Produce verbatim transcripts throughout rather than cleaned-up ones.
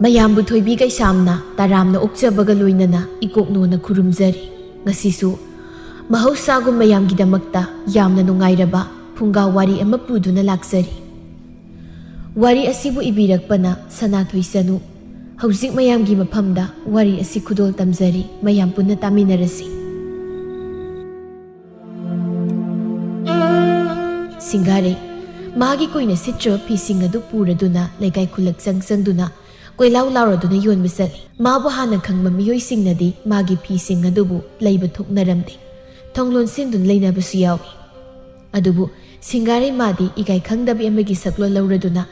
ꯑꯌꯥꯝꯕ ꯊꯣꯏꯕꯤ ꯀꯩꯁꯥꯝꯅ ꯇꯔꯥꯝꯅ ꯑꯣꯛꯆꯕꯒ ꯂꯣꯏꯅꯅ ꯏꯀꯣꯛꯅꯣꯅ ꯈꯨꯔꯨꯝꯖꯔꯤ꯫ ꯉꯁꯤꯁꯨ ꯃꯍꯧꯁꯥꯒꯨꯝ ꯃꯌꯥꯝꯒꯤꯗꯃꯛꯇ ꯌꯥꯝꯅ ꯅꯨꯡꯉꯥꯏꯔꯕ ꯐꯨꯡꯒꯥ ꯋꯥꯔꯤ ꯑꯃ ꯄꯨꯗꯨꯅ ꯂꯥꯛꯆꯔꯤ꯫ ꯋꯥꯔꯤ ꯑꯁꯤꯕꯨ ꯏꯕꯤꯔꯛꯄꯅ ꯁꯅꯥꯊꯣꯏ ꯆꯅꯨ꯫ ꯍꯧꯖꯤꯛ ꯃꯌꯥꯝꯒꯤ ꯃꯐꯝꯗ ꯋꯥꯔꯤ ꯑꯁꯤ ꯈꯨꯗꯣꯜ ꯇꯝꯖꯔꯤ, ꯃꯌꯥꯝ ꯄꯨꯟꯅ ꯇꯥꯃꯤꯟꯅꯔꯁꯤ꯫ ꯁꯤꯡꯒꯥꯔꯩ ꯃꯥꯒꯤ ꯀꯨꯏꯅ ꯁꯤꯠꯇ꯭ꯔꯕ ꯐꯤꯁꯤꯡ ꯑꯗꯨ ꯄꯨꯔꯗꯨꯅ ꯂꯩꯀꯥꯏ ꯈꯨꯜꯂꯛ ꯆꯪ ꯆꯪꯗꯨꯅ ꯀꯣꯏꯂꯥꯎ ꯂꯥꯎꯔꯗꯨꯅ ꯌꯣꯟꯕ ꯆꯠꯂꯤ꯫ ꯃꯥꯕꯨ ꯍꯥꯟꯅ ꯈꯪꯕ ꯃꯤꯑꯣꯏꯁꯤꯡꯅꯗꯤ ꯃꯥꯒꯤ ꯐꯤꯁꯤꯡ ꯑꯗꯨꯕꯨ ꯂꯩꯕ ꯊꯣꯛꯅꯔꯝꯗꯦ꯫ ꯊꯣꯡ ꯂꯣꯟꯁꯤꯟꯗꯨꯅ ꯂꯩꯅꯕꯁꯨ ꯌꯥꯎꯏ꯫ ꯑꯗꯨꯕꯨ ꯁꯤꯡꯒꯥꯔꯩ ꯃꯥꯗꯤ ꯏꯀꯥꯏ ꯈꯪꯗꯕꯤ ꯑꯃꯒꯤ ꯁꯛꯂꯣꯟ ꯂꯧꯔꯗꯨꯅ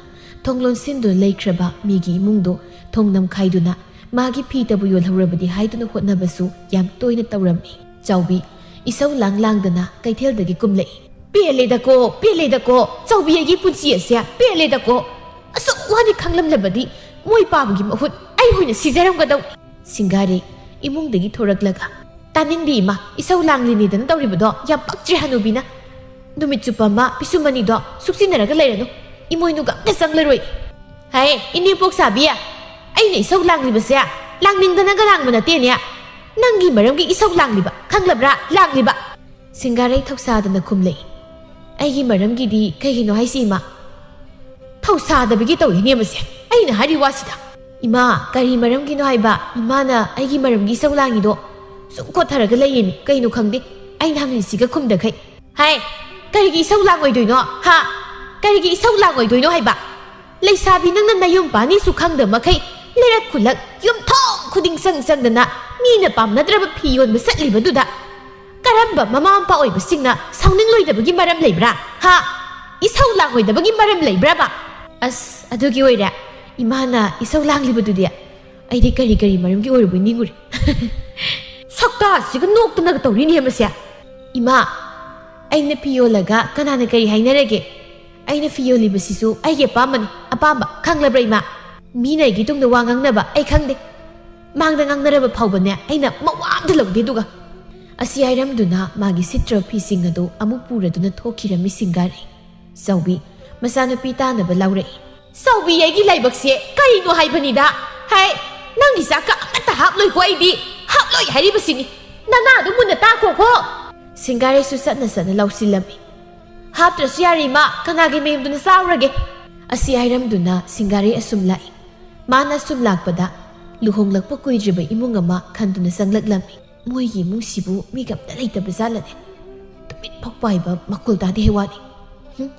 ꯊꯣꯡ ꯂꯣꯟꯁꯤꯟꯗꯨꯅ ꯂꯩꯈ꯭ꯔꯕ ꯃꯤꯒꯤ ꯏꯃꯨꯡꯗꯣ ꯊꯣꯡ ꯅꯝꯈꯥꯏꯗꯨꯅ ꯃꯥꯒꯤ ꯐꯤꯇꯕꯨ ꯌꯣꯜꯍꯧꯔꯕꯗꯤ ꯍꯥꯏꯗꯨꯅ ꯍꯣꯠꯅꯕꯁꯨ ꯌꯥꯝ ꯇꯣꯏꯅ ꯇꯧꯔꯝꯃꯤ꯫ ꯆꯥꯎꯕꯤ ꯏꯁꯧ ꯂꯥꯡ ꯂꯥꯡꯗꯅ ꯀꯩꯊꯦꯜꯗꯒꯤ ꯀꯨꯝꯂꯛꯏ꯫ "ꯄꯦꯜꯂꯦꯗꯀꯣ, ꯄꯦꯜꯂꯦꯗꯀꯣ, ꯆꯥꯎꯕꯤ ꯑꯩꯒꯤ ꯄꯨꯟꯁꯤ ꯑꯁꯦ ꯄꯦꯜꯂꯦꯗꯀꯣ꯫ ꯑꯁꯨꯛ ꯋꯥꯅ ꯈꯪꯂꯝꯂꯕꯗꯤ ꯃꯣꯏ ꯄꯥꯕꯒꯤ ꯃꯍꯨꯠ ꯑꯩ ꯑꯣꯏꯅ ꯁꯤꯖꯔꯝꯒꯗꯧ꯫" ꯁꯤꯡꯒꯥꯔꯩ ꯏꯃꯨꯡꯗꯒꯤ ꯊꯣꯔꯛꯂꯒ, "ꯇꯥꯅꯤꯡꯗꯦ ꯏꯃꯥ, ꯏꯁꯧ ꯂꯥꯡꯂꯤꯅꯦꯗꯅ ꯇꯧꯔꯤꯕꯗꯣ ꯌꯥꯝ ꯄꯛꯇ꯭ꯔꯦ ꯍꯅꯨꯕꯤꯅ꯫ ꯅꯨꯃꯤꯠ ꯆꯨꯞꯄ ꯑꯃ ꯄꯤꯁꯨꯝ ꯑꯅꯤꯗꯣ ꯁꯨꯛꯆꯤꯟꯅꯔꯒ ꯂꯩꯔꯅꯨ꯫ ꯏꯃꯣꯏꯅꯨꯒ ꯑꯝꯇ ꯆꯪꯂꯔꯣꯏ꯫" "ꯍꯥꯏ, ꯏꯅꯦꯄꯣꯛ ꯁꯥꯕꯤ, ꯑꯩꯅ ꯏꯁꯧ ꯂꯥꯡꯂꯤꯕꯁꯦ ꯂꯥꯡꯅꯤꯡꯗꯅꯒ ꯂꯥꯡꯕ ꯅꯠꯇꯦꯅꯦ꯫ ꯅꯪꯒꯤ ꯃꯔꯝꯒꯤ ꯏꯁꯧ ꯂꯥꯡꯂꯤꯕ, ꯈꯪꯂꯕ꯭ꯔꯥ? ꯂꯥꯡꯂꯤꯕ꯫" ꯁꯤꯡꯒꯥꯔꯩ ꯊꯧꯁꯥꯗꯅ ꯈꯨꯝꯂꯛꯏ꯫ "ꯑꯩꯒꯤ ꯃꯔꯝꯒꯤꯗꯤ ꯀꯩꯒꯤꯅꯣ ꯍꯥꯏꯁꯤ ꯏꯃꯥ?" "ꯊꯧꯁꯥꯗꯕꯒꯤ ꯇꯧꯔꯤꯅꯦ ꯃꯁꯦ꯫ ꯑꯩꯅ ꯍꯥꯏꯔꯤ ꯋꯥꯁꯤꯗ꯫" "ꯏꯃꯥ, ꯀꯔꯤ ꯃꯔꯝꯒꯤꯅꯣ ꯍꯥꯏꯕ ꯏꯃꯥꯅ ꯑꯩꯒꯤ ꯃꯔꯝꯒꯤ ꯏꯁꯧ ꯂꯥꯡꯉꯤꯗꯣ? ꯁꯨꯝ ꯀꯣꯠꯊꯔꯒ ꯂꯩꯌꯦꯃꯤ, ꯀꯩꯅꯣ ꯈꯪꯗꯦ꯫ ꯑꯩꯅ ꯍꯪꯂꯤꯁꯤꯒ ꯈꯨꯝꯗꯈꯩ꯫ ꯍꯥꯏ, ꯀꯔꯤꯒꯤ ꯏꯁꯧ ꯂꯥꯡꯉꯣꯏꯗꯣꯏꯅꯣ? ꯍꯥ? ꯀꯔꯤꯒꯤ ꯏꯁꯧ ꯂꯥꯡꯉꯣꯏꯗꯣꯏꯅꯣ ꯍꯥꯏꯕ? ꯂꯩꯁꯥꯕꯤ ꯅꯪꯅ ꯅꯌꯨꯝ ꯄꯥꯅꯤꯁꯨ ꯈꯪꯗꯕ ꯃꯈꯩ ꯂꯩꯔꯛ ꯈꯨꯜꯂꯛ ꯌꯨꯝꯊꯣꯡ ꯈꯨꯗꯤꯡ ꯆꯪ ꯆꯪꯗꯅ ꯃꯤꯅ ꯄꯥꯝꯅꯗ꯭ꯔꯕ ꯐꯤ ꯌꯣꯟꯕ ꯆꯠꯂꯤꯕꯗꯨꯗ ꯀꯔꯝꯕ ꯃꯃꯥ ꯃꯄꯥ ꯑꯣꯏꯕꯁꯤꯡꯅ ꯁꯥꯎꯅꯤꯡꯂꯣꯏꯗꯕꯒꯤ ꯃꯔꯝ ꯂꯩꯕ꯭ꯔꯥ? ꯍꯥ? ꯏꯁꯧ ꯂꯥꯡꯉꯣꯏꯗꯕꯒꯤ ꯃꯔꯝ ꯂꯩꯕ꯭ꯔꯕ?" "ꯑꯁ, ꯑꯗꯨꯒꯤ ꯑꯣꯏꯔꯦ ꯏꯃꯥꯅ ꯏꯁꯧ ꯂꯥꯡꯂꯤꯕꯗꯨꯗꯤ꯫ ꯑꯩꯗꯤ ꯀꯔꯤ ꯀꯔꯤ ꯃꯔꯝꯒꯤ ꯑꯣꯏꯔꯕꯣꯏ ꯅꯤꯡꯉꯨꯔꯦ꯫" "ꯁꯛꯇꯥꯁꯤꯒ ꯅꯣꯛꯇꯅꯒ ꯇꯧꯔꯤꯅꯦ ꯃꯁꯦ꯫" "ꯏꯃꯥ, ꯑꯩꯅ ꯐꯤ ꯌꯣꯜꯂꯒ ꯀꯅꯥꯅ ꯀꯔꯤ ꯍꯥꯏꯅꯔꯒꯦ? ꯑꯩꯅ ꯐꯤ ꯌꯣꯜꯂꯤꯕꯁꯤꯁꯨ ꯑꯩꯒꯤ ꯑꯄꯥꯝꯕꯅꯤ, ꯑꯄꯥꯝꯕ, ꯈꯪꯂꯕ꯭ꯔꯥ ꯏꯃꯥ? ꯃꯤꯅ ꯑꯩꯒꯤ ꯇꯨꯡꯗ ꯋꯥ ꯉꯥꯡꯅꯕ ꯑꯩ ꯈꯪꯗꯦ꯫ ꯃꯥꯡꯗ ꯉꯥꯡꯅꯔꯕ ꯐꯥꯎꯕꯅꯦ ꯑꯩꯅ ꯃꯋꯥ ꯑꯝꯇ ꯂꯧꯗꯦ꯫ ꯑꯗꯨꯒ" ꯑꯁꯤ ꯍꯥꯏꯔꯝꯗꯨꯅ ꯃꯥꯒꯤ ꯁꯤꯠꯇ꯭ꯔꯕ ꯐꯤꯁꯤꯡ ꯑꯗꯨ ꯑꯃꯨꯛ ꯄꯨꯔꯗꯨꯅ ꯊꯣꯛꯈꯤꯔꯝꯃꯤ ꯁꯤꯡꯒꯥꯔꯩ꯫ ꯆꯥꯎꯕꯤ ꯃꯆꯥꯅꯨꯄꯤ ꯇꯥꯅꯕ ꯂꯥꯎꯔꯛꯏ꯫ ꯆꯥꯎꯕꯤ, ꯑꯩꯒꯤ ꯂꯥꯏꯕꯛꯁꯦ ꯀꯔꯤꯅꯣ ꯍꯥꯏꯕꯅꯤꯗ꯫ ꯍꯥꯏ, ꯅꯪꯒꯤ ꯆꯥꯛꯀ ꯑꯃꯠꯇ ꯍꯥꯞꯂꯣꯏꯀꯣ ꯑꯩꯗꯤ꯫ ꯍꯥꯞꯂꯣꯏ ꯍꯥꯏꯔꯤꯕꯁꯤꯅꯤ꯫ ꯅꯅꯥꯗꯨ ꯃꯨꯟꯅ ꯇꯥꯈꯣꯀꯣ꯫ ꯁꯤꯡꯒꯥꯔꯩꯁꯨ ꯁꯠꯅ ꯁꯠꯅ ꯂꯧꯁꯤꯜꯂꯝꯃꯤ꯫ "ꯍꯥꯞꯇ꯭ꯔꯁꯨ ꯌꯥꯔꯦ ꯏꯃꯥ, ꯀꯅꯥꯒꯤ ꯃꯌꯨꯝꯗꯨꯅ ꯆꯥꯔꯨꯔꯒꯦ?" ꯑꯁꯤ ꯍꯥꯏꯔꯝꯗꯨꯅ ꯁꯤꯡꯒꯥꯔꯩ ꯑꯁꯨꯝ ꯂꯥꯛꯏ꯫ ꯃꯥꯅ ꯑꯁꯨꯝ ꯂꯥꯛꯄꯗ ꯂꯨꯍꯣꯡꯂꯛꯄ ꯀꯨꯏꯗ꯭ꯔꯤꯕ ꯏꯃꯨꯡ ꯑꯃ ꯈꯟꯗꯨꯅ ꯆꯪꯂꯛꯂꯝꯃꯤ꯫ "ꯃꯣꯏꯒꯤ ꯏꯃꯨꯡꯁꯤꯕꯨ ꯃꯤꯒ ꯑꯝꯇ ꯂꯩꯇꯕ ꯖꯥꯠꯂꯅꯦ?" ꯇꯨꯃꯤꯟ ꯐꯥꯎ ꯄꯥꯏꯕ ꯃꯈꯣꯜ ꯇꯥꯗꯦ ꯍꯥꯏ ꯋꯥꯅꯤ꯫ ꯍꯨꯝ,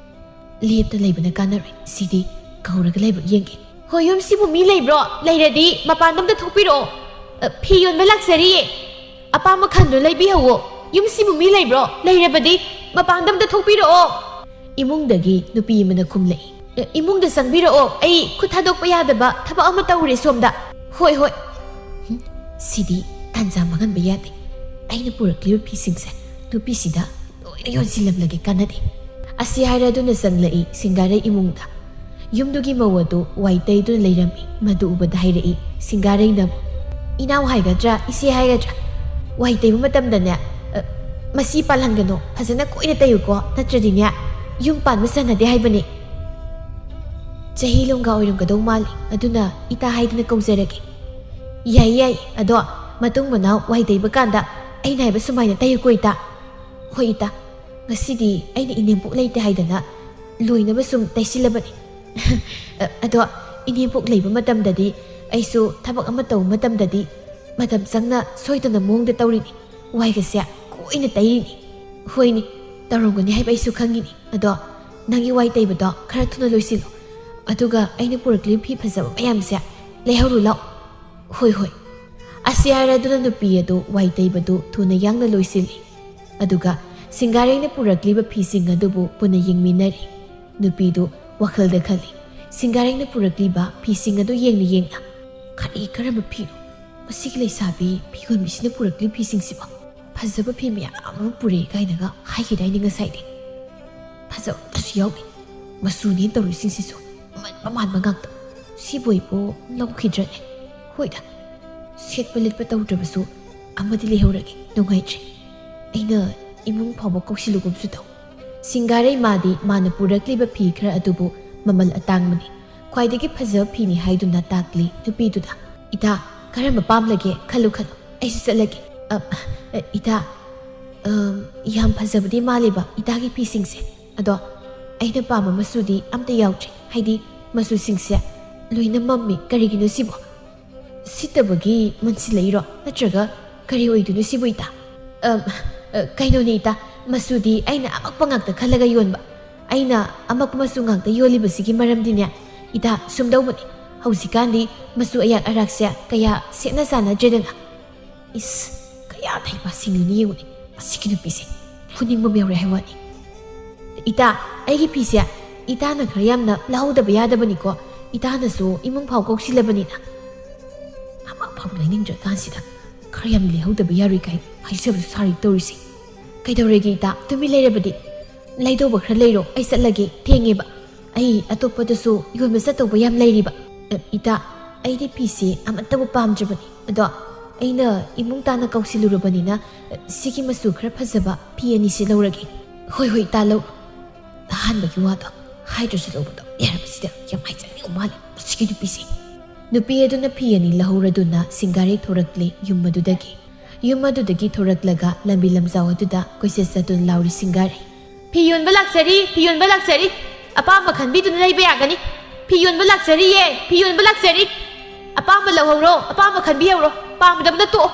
ꯂꯦꯞꯇ ꯂꯩꯕꯅ ꯀꯥꯟꯅꯔꯣꯏ꯫ ꯁꯤꯗꯤ ꯀꯧꯔꯒ ꯂꯥꯏꯕꯛ ꯌꯦꯡꯒꯦ꯫ "ꯍꯣꯏ, ꯌꯨꯝꯁꯤꯕꯨ ꯃꯤ ꯂꯩꯕ꯭ꯔꯣ? ꯂꯩꯔꯗꯤ ꯃꯄꯥꯟꯗ ꯑꯝꯇ ꯊꯣꯛꯄꯤꯔꯛꯑꯣ꯫ ꯑ, ꯐꯤ ꯌꯣꯟꯕ ꯂꯥꯛꯆꯔꯤꯌꯦ꯫ ꯑꯄꯥꯝꯕ ꯈꯟꯗꯨꯅ ꯂꯩꯕꯤꯍꯧꯋꯣ꯫ ꯌꯨꯝꯁꯤꯕꯨ ꯃꯤ ꯂꯩꯕ꯭ꯔꯣ? ꯂꯩꯔꯕꯗꯤ ꯃꯄꯥꯟꯗ ꯑꯝꯇ ꯊꯣꯛꯄꯤꯔꯛꯑꯣ꯫" ꯏꯃꯨꯡꯗꯒꯤ ꯅꯨꯄꯤ ꯑꯃꯅ ꯈꯨꯝꯂꯛꯏ꯫ "ꯑ, ꯏꯃꯨꯡꯗ ꯆꯪꯕꯤꯔꯛꯑꯣ, ꯑꯩ ꯈꯨꯠ ꯊꯥꯗꯣꯛꯄ ꯌꯥꯗꯕ ꯊꯕꯛ ꯑꯃ ꯇꯧꯔꯦ ꯁꯣꯝꯗ꯫" "ꯍꯣꯏ, ꯍꯣꯏ꯫" ꯍꯨꯝ, ꯁꯤꯗꯤ ꯇꯥꯟꯖꯥ ꯃꯥꯡꯍꯟꯕ ꯌꯥꯗꯦ꯫ ꯑꯩꯅ ꯄꯨꯔꯛꯂꯤꯕ ꯐꯤꯁꯤꯡꯁꯦ ꯅꯨꯄꯤꯁꯤꯗ ꯂꯣꯏꯅ ꯌꯣꯟꯁꯤꯜꯂꯝꯂꯒꯦ, ꯀꯥꯟꯅꯗꯦ꯫ ꯑꯁꯤ ꯍꯥꯏꯔꯗꯨꯅ ꯆꯪꯂꯛꯏ ꯁꯤꯡꯒꯥꯔꯩ ꯏꯃꯨꯡꯗ꯫ ꯌꯨꯝꯗꯨꯒꯤ ꯃꯧ ꯑꯗꯨ ꯋꯥꯏ ꯇꯩꯗꯨꯅ ꯂꯩꯔꯝꯃꯤ꯫ ꯃꯗꯨ ꯎꯕꯗ ꯍꯥꯏꯔꯛꯏ ꯁꯤꯡꯒꯥꯔꯩꯅ ꯑꯃꯨꯛ, "ꯏꯅꯥꯎ ꯍꯥꯏꯒꯗ꯭ꯔꯥ, ꯏꯆꯦ ꯍꯥꯏꯒꯗ꯭ꯔꯥ, ꯋꯥꯏ ꯇꯩꯕ ꯃꯇꯝꯗꯅꯦ, ꯑ, ꯃꯁꯤ ꯄꯥꯜꯍꯟꯒꯅꯣ, ꯐꯖꯅ ꯀꯣꯏꯅ ꯇꯩꯌꯨꯀꯣ, ꯅꯠꯇ꯭ꯔꯗꯤꯅꯦ ꯌꯨꯝ ꯄꯥꯟꯕ ꯆꯟꯅꯗꯦ ꯍꯥꯏꯕꯅꯦ꯫" "ꯆꯍꯤ ꯂꯣꯡꯒꯥ ꯑꯣꯏꯔꯝꯒꯗꯧ ꯃꯥꯜꯂꯤ, ꯑꯗꯨꯅ ꯏꯇꯥ ꯍꯥꯏꯗꯨꯅ ꯀꯧꯖꯔꯒꯦ꯫" "ꯌꯥꯏ, ꯌꯥꯏ, ꯑꯗꯣ ꯃꯇꯨꯡ ꯃꯅꯥꯎ ꯋꯥꯏ ꯇꯩꯕ ꯀꯥꯟꯗ ꯑꯩꯅ ꯍꯥꯏꯕ ꯁꯨꯃꯥꯏꯅ ꯇꯩꯌꯨꯀꯣ ꯏꯇꯥ꯫" "ꯍꯣꯏ ꯏꯇꯥ, ꯉꯁꯤꯗꯤ ꯑꯩꯅ ꯏꯅꯦꯝꯄꯣꯛ ꯂꯩꯇꯦ ꯍꯥꯏꯗꯅ ꯂꯣꯏꯅꯕ ꯁꯨꯝ ꯇꯩꯁꯤꯜꯂꯕꯅꯤ꯫" "ꯑ-, ꯑꯗꯣ ꯏꯅꯦꯝꯄꯣꯛ ꯂꯩꯕ ꯃꯇꯝꯗꯗꯤ, ꯑꯩꯁꯨ ꯊꯕꯛ ꯑꯃ ꯇꯧꯕ ꯃꯇꯝꯗꯗꯤ ꯃꯇꯝ ꯆꯪꯅ ꯁꯣꯏꯗꯅ ꯃꯑꯣꯡꯗ ꯇꯧꯔꯤꯅꯤ, ꯋꯥꯏꯒꯁꯦ ꯀꯣꯏꯅ ꯇꯩꯔꯤꯅꯤ꯫" "ꯍꯣꯏꯅꯤ, ꯇꯧꯔꯝꯒꯅꯤ ꯍꯥꯏꯕ ꯑꯩꯁꯨ ꯈꯪꯉꯤꯅꯤ꯫ ꯑꯗꯣ ꯅꯪꯒꯤ ꯋꯥꯏ ꯇꯩꯕꯗꯣ ꯈꯔ ꯊꯨꯅ ꯂꯣꯏꯁꯤꯜꯂꯨ, ꯑꯗꯨꯒ ꯑꯩꯅ ꯄꯨꯔꯛꯂꯤꯕ ꯐꯤ ꯐꯖꯕ ꯃꯌꯥꯝꯁꯦ ꯂꯩꯍꯧꯔꯨ ꯂꯥꯎ꯫" "ꯍꯣꯏ, ꯍꯣꯏ꯫" ꯑꯁꯤ ꯍꯥꯏꯔꯗꯨꯅ ꯅꯨꯄꯤ ꯑꯗꯨ ꯋꯥꯏ ꯇꯩꯕꯗꯨ ꯊꯨꯅ ꯌꯥꯡꯅ ꯂꯣꯏꯁꯤꯜꯂꯤ꯫ ꯑꯗꯨꯒ ꯁꯤꯡꯒꯥꯔꯩꯅ ꯄꯨꯔꯛꯂꯤꯕ ꯐꯤꯁꯤꯡ ꯑꯗꯨꯕꯨ ꯄꯨꯟꯅ ꯌꯦꯡꯃꯤꯟꯅꯔꯤ꯫ ꯅꯨꯄꯤꯗꯨ ꯋꯥꯈꯜꯗ ꯈꯜꯂꯤ, "ꯁꯤꯡꯒꯥꯔꯩꯅ ꯄꯨꯔꯛꯂꯤꯕ ꯐꯤꯁꯤꯡ ꯑꯗꯨ ꯌꯦꯡꯅ ꯌꯦꯡꯅ, ꯀꯔꯤ ꯀꯔꯝꯕ ꯐꯤꯅꯣ? ꯃꯁꯤꯒꯤ ꯂꯩꯁꯥꯕꯤ ꯐꯤ ꯌꯣꯟꯕꯤꯁꯤꯅ ꯄꯨꯔꯛꯂꯤꯕ ꯐꯤꯁꯤꯡꯁꯤꯕꯣ? ꯐꯖꯕ ꯐꯤ ꯃꯌꯥꯝ ꯑꯃ ꯄꯨꯔꯛꯏ ꯀꯥꯏꯅꯒ ꯍꯥꯏꯈꯤꯗꯥꯏꯅꯦ ꯉꯁꯥꯏꯗꯤ? ꯐꯖꯕ ꯑꯝꯇꯁꯨ ꯌꯥꯎꯗꯦ꯫ ꯃꯆꯨꯅꯦ ꯇꯧꯔꯤꯁꯤꯡꯁꯤꯁꯨ ꯃꯃꯟ ꯃꯃꯥꯟꯕ ꯉꯥꯛꯇ꯫ ꯁꯤꯕꯨ ꯑꯩꯕꯨ ꯂꯧꯈꯤꯗ꯭ꯔꯅꯦ? ꯍꯣꯏꯗ, ꯁꯦꯠꯄ ꯂꯤꯠꯄ ꯇꯧꯗ꯭ꯔꯕꯁꯨ ꯑꯃꯗꯤ ꯂꯩꯍꯧꯔꯒꯦ, ꯅꯨꯡꯉꯥꯏꯇ꯭ꯔꯦ꯫ ꯑꯩꯅ ꯏꯃꯨꯡ ꯐꯥꯎꯕ ꯀꯧꯁꯤꯜꯂꯨꯒꯨꯝꯁꯨ ꯇꯧ꯫" ꯁꯤꯡꯒꯥꯔꯩ ꯃꯥꯗꯤ ꯃꯥꯅ ꯄꯨꯔꯛꯂꯤꯕ ꯐꯤ ꯈꯔ ꯑꯗꯨꯕꯨ ꯃꯃꯜ ꯑꯇꯥꯡꯕꯅꯤ꯫ ꯈ꯭ꯋꯥꯏꯗꯒꯤ ꯐꯖꯕ ꯐꯤꯅꯤ ꯍꯥꯏꯗꯨꯅ ꯇꯥꯛꯂꯤ ꯅꯨꯄꯤꯗꯨꯗ꯫ "ꯏꯇꯥ, ꯀꯔꯝꯕ ꯄꯥꯝꯂꯒꯦ? ꯈꯜꯂꯨ, ꯈꯜꯂꯨ, ꯑꯩꯁꯨ ꯆꯠꯂꯒꯦ꯫" "ꯑ, ꯑ, ꯏꯇꯥ, ꯑꯝ, ꯌꯥꯝ ꯐꯖꯕꯗꯤ ꯃꯥꯜꯂꯤꯕ ꯏꯇꯥꯒꯤ ꯐꯤꯁꯤꯡꯁꯦ꯫ ꯑꯗꯣ ꯑꯩꯅ ꯄꯥꯝꯕ ꯃꯆꯨꯗꯤ ꯑꯝꯇ ꯌꯥꯎꯗ꯭ꯔꯦ꯫ ꯍꯥꯏꯗꯤ ꯃꯆꯨꯁꯤꯡꯁꯦ ꯂꯣꯏꯅ ꯃꯝꯃꯤ꯫ ꯀꯔꯤꯒꯤꯅꯣ ꯁꯤꯕꯣ? ꯁꯤꯠꯇꯕꯒꯤ ꯃꯟꯁꯤꯜꯂꯛꯏꯔꯣ? ꯅꯠꯇ꯭ꯔꯒ ꯀꯔꯤ ꯑꯣꯏꯗꯣꯏꯅꯣ ꯁꯤꯕꯨ, ꯏꯇꯥ?" "ꯑꯝ, ꯑ, ꯀꯩꯅꯣꯅꯦ, ꯏꯇꯥ, ꯃꯆꯨꯗꯤ ꯑꯩꯅ ꯑꯃꯛꯄ ꯉꯥꯛꯇ ꯈꯜꯂꯒ ꯌꯣꯟꯕ꯫ ꯑꯩꯅ ꯑꯃꯛꯄ ꯃꯆꯨ ꯉꯥꯛꯇ ꯌꯣꯜꯂꯤꯕꯁꯤꯒꯤ ꯃꯔꯝꯗꯤꯅꯦ, ꯏꯇꯥ, ꯁꯨꯝꯗꯧꯕꯅꯤ꯫ ꯍꯧꯖꯤꯛꯀꯥꯟꯗꯤ ꯃꯆꯨ ꯑꯌꯥꯛ ꯑꯔꯥꯛꯁꯦ ꯀꯌꯥ ꯁꯦꯠꯅ ꯆꯥꯅꯗ꯭ꯔꯦꯗꯅ꯫" ꯏꯁ, ꯀꯌꯥ ꯊꯩꯕ ꯁꯤꯡꯂꯤꯅꯤ ꯌꯦꯡꯉꯨꯅꯦ꯫ ꯑꯁꯤꯒꯤ ꯅꯨꯄꯤꯁꯦ ꯐꯨꯅꯤꯡꯕ ꯑꯃ ꯌꯥꯎꯔꯦ ꯍꯥꯏ ꯋꯥꯅꯤ꯫ "ꯏꯇꯥ, ꯑꯩꯒꯤ ꯐꯤꯁꯦ ꯏꯇꯥꯅ ꯈꯔ ꯌꯥꯝꯅ ꯂꯧꯍꯧꯗꯕ ꯌꯥꯗꯕꯅꯤꯀꯣ꯫ ꯏꯇꯥꯅꯁꯨ ꯏꯃꯨꯡ ꯐꯥꯎ ꯀꯧꯁꯤꯜꯂꯕꯅꯤꯅ꯫ ꯑꯃ ꯐꯥꯎ ꯂꯩꯅꯤꯡꯗ꯭ꯔꯀꯥꯟꯁꯤꯗ ꯈꯔ ꯌꯥꯝ ꯂꯩꯍꯧꯗꯕ ꯌꯥꯔꯣꯏ ꯀꯥꯏꯅ ꯍꯥꯏꯖꯕꯁꯨ ꯁꯥꯔꯤ ꯇꯧꯔꯤꯁꯦ꯫ ꯀꯩꯗꯧꯔꯒꯦ ꯏꯇꯥ? ꯇꯨꯃꯤꯟ ꯂꯩꯔꯕꯗꯤ? ꯂꯩꯗꯧꯕ ꯈꯔ ꯂꯩꯔꯣ, ꯑꯩ ꯆꯠꯂꯒꯦ, ꯊꯦꯡꯉꯦꯕ꯫ ꯑꯩ ꯑꯇꯣꯞꯄꯗꯁꯨ ꯌꯣꯟꯕ ꯆꯠꯇꯧꯕ ꯌꯥꯝ ꯂꯩꯔꯤꯕ꯫" "ꯑ, ꯏꯇꯥ, ꯑꯩꯗꯤ ꯐꯤꯁꯦ ꯑꯃꯠꯇꯕꯨ ꯄꯥꯝꯗ꯭ꯔꯕꯅꯤ꯫ ꯑꯗꯣ ꯑꯩꯅ ꯏꯃꯨꯡ ꯇꯥꯅ ꯀꯧꯁꯤꯜꯂꯨꯔꯕꯅꯤꯅ, ꯑ, ꯁꯤꯒꯤ ꯃꯆꯨ ꯈꯔ ꯐꯖꯕ ꯐꯤ ꯑꯅꯤꯁꯦ ꯂꯧꯔꯒꯦ꯫" "ꯍꯣꯏ, ꯍꯣꯏ, ꯏꯇꯥ, ꯂꯧꯔꯣ꯫" ꯑꯍꯥꯟꯕꯒꯤ ꯋꯥꯗꯣ ꯍꯥꯏꯗ꯭ꯔꯁꯨ ꯂꯧꯕꯗꯣ ꯌꯥꯔꯕꯁꯤꯗ ꯌꯥꯝ ꯍꯥꯏꯖꯅꯤꯡꯕ ꯃꯥꯜꯂꯦ ꯃꯁꯤꯒꯤ ꯅꯨꯄꯤꯁꯦ꯫ ꯅꯨꯄꯤ ꯑꯗꯨꯅ ꯐꯤ ꯑꯅꯤ ꯂꯧꯍꯧꯔꯗꯨꯅ ꯁꯤꯡꯒꯥꯔꯩ ꯊꯣꯔꯛꯂꯦ ꯌꯨꯝ ꯑꯗꯨꯗꯒꯤ꯫ ꯌꯨꯝ ꯑꯗꯨꯗꯒꯤ ꯊꯣꯔꯛꯂꯒ ꯂꯝꯕꯤ ꯂꯝꯖꯥꯎ ꯑꯗꯨꯗ ꯀꯣꯏꯆꯠ ꯆꯠꯇꯨꯅ ꯂꯥꯎꯔꯤ ꯁꯤꯡꯒꯥꯔꯩ꯫ "ꯐꯤ ꯌꯣꯟꯕ ꯂꯥꯛꯆꯔꯤ, ꯐꯤ ꯌꯣꯟꯕ ꯂꯥꯛꯆꯔꯤ꯫ ꯑꯄꯥꯝꯕ ꯈꯟꯕꯤꯗꯨꯅ ꯂꯩꯕ ꯌꯥꯒꯅꯤ꯫ ꯐꯤ ꯌꯣꯟꯕ ꯂꯥꯛꯆꯔꯤꯌꯦ, ꯐꯤ ꯌꯣꯟꯕ ꯂꯥꯛꯆꯔꯤ꯫ ꯑꯄꯥꯝꯕ ꯂꯧꯍꯧꯔꯣ, ꯑꯄꯥꯝꯕ ꯈꯟꯕꯤꯍꯧꯔꯣ, ꯄꯥꯝꯗꯕꯅ ꯇꯣꯛꯑꯣ꯫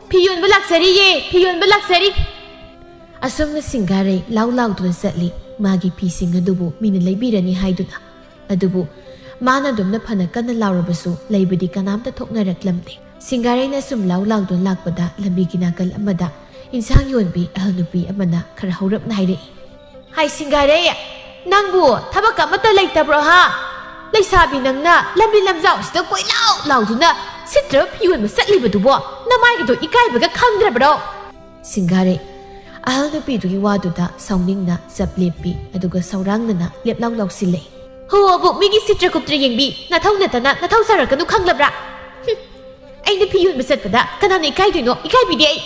ꯐꯤ ꯌꯣꯟꯕ ꯂꯥꯛꯆꯔꯤꯌꯦ, ꯐꯤ ꯌꯣꯟꯕ ꯂꯥꯛꯆꯔꯤ꯫" ꯑꯁꯨꯝꯅ ꯁꯤꯡꯒꯥꯔꯩ ꯂꯥꯎ ꯂꯥꯎꯗꯨꯅ ꯆꯠꯂꯤ, ꯃꯥꯒꯤ ꯐꯤꯁꯤꯡ ꯑꯗꯨꯕꯨ ꯃꯤꯅ ꯂꯩꯕꯤꯔꯅꯤ ꯍꯥꯏꯗꯨꯅ꯫ ꯑꯗꯨꯕꯨ ꯃꯥꯅ ꯑꯗꯨꯝꯅ ꯐꯅ ꯀꯟꯅ ꯂꯥꯎꯔꯕꯁꯨ ꯂꯩꯕꯗꯤ ꯀꯅꯥꯝꯇ ꯊꯣꯛꯅꯔꯛꯂꯝꯗꯦ꯫ ꯁꯤꯡꯒꯥꯔꯩꯅ ꯁꯨꯝ ꯂꯥꯎ ꯂꯥꯎꯗꯨꯅ ꯂꯥꯛꯄꯗ ꯂꯝꯕꯤꯒꯤ ꯅꯥꯀꯜ ꯑꯃꯗ ꯏꯟꯁꯥꯡ ꯌꯣꯟꯕꯤ ꯑꯍꯜ ꯅꯨꯄꯤ ꯑꯃꯅ ꯈꯔ ꯍꯧꯔꯞꯅ ꯍꯥꯏꯔꯛꯏ꯫ "ꯍꯥꯏ ꯁꯤꯡꯒꯥꯔꯩ, ꯅꯪꯕꯨ ꯊꯕꯛ ꯑꯃꯠꯇ ꯂꯩꯇꯕ꯭ꯔꯣ ꯍꯥ? ꯂꯩꯁꯥꯕꯤ ꯅꯪꯅ ꯂꯝꯕꯤ ꯂꯝꯖꯥꯎꯁꯤꯗ ꯀꯣꯏꯂꯥꯎ ꯂꯥꯎꯗꯨꯅ ꯁꯤꯠꯇ꯭ꯔꯕ ꯐꯤ ꯌꯣꯟꯕ ꯆꯠꯂꯤꯕꯗꯨꯕꯣ ꯅꯃꯥꯏꯒꯗꯣ ꯏꯀꯥꯏꯕꯒ ꯈꯪꯗ꯭ꯔꯕ꯭ꯔꯣ?" ꯁꯤꯡꯒꯥꯔꯩ ꯑꯍꯜ ꯅꯨꯄꯤꯗꯨꯒꯤ ꯋꯥꯗꯨꯗ ꯁꯥꯎꯅꯤꯡꯅ ꯆꯞ ꯂꯦꯞꯄꯤ, ꯑꯗꯨꯒ ꯁꯧꯔꯥꯡꯅꯅ ꯂꯦꯞꯂꯥꯎ ꯂꯥꯎꯁꯤꯜꯂꯛꯏ꯫ "ꯍꯣ ꯑꯕꯣꯛ, ꯃꯤꯒꯤ ꯁꯤꯠꯇ꯭ꯔ ꯀꯨꯞꯇ꯭ꯔ ꯌꯦꯡꯕꯤ, ꯅꯊꯧ ꯅꯠꯇꯅ ꯅꯊꯧ ꯁꯥꯔꯛꯀꯅꯨ ꯈꯪꯂꯕ꯭ꯔꯥ? ꯍꯨꯝ, ꯑꯩꯅ ꯐꯤ ꯌꯣꯟꯕ ꯆꯠꯄꯗ ꯀꯅꯥꯅ ꯏꯀꯥꯏꯗꯣꯏꯅꯣ? ꯏꯀꯥꯏꯕꯤꯗꯦ ꯑꯩ꯫"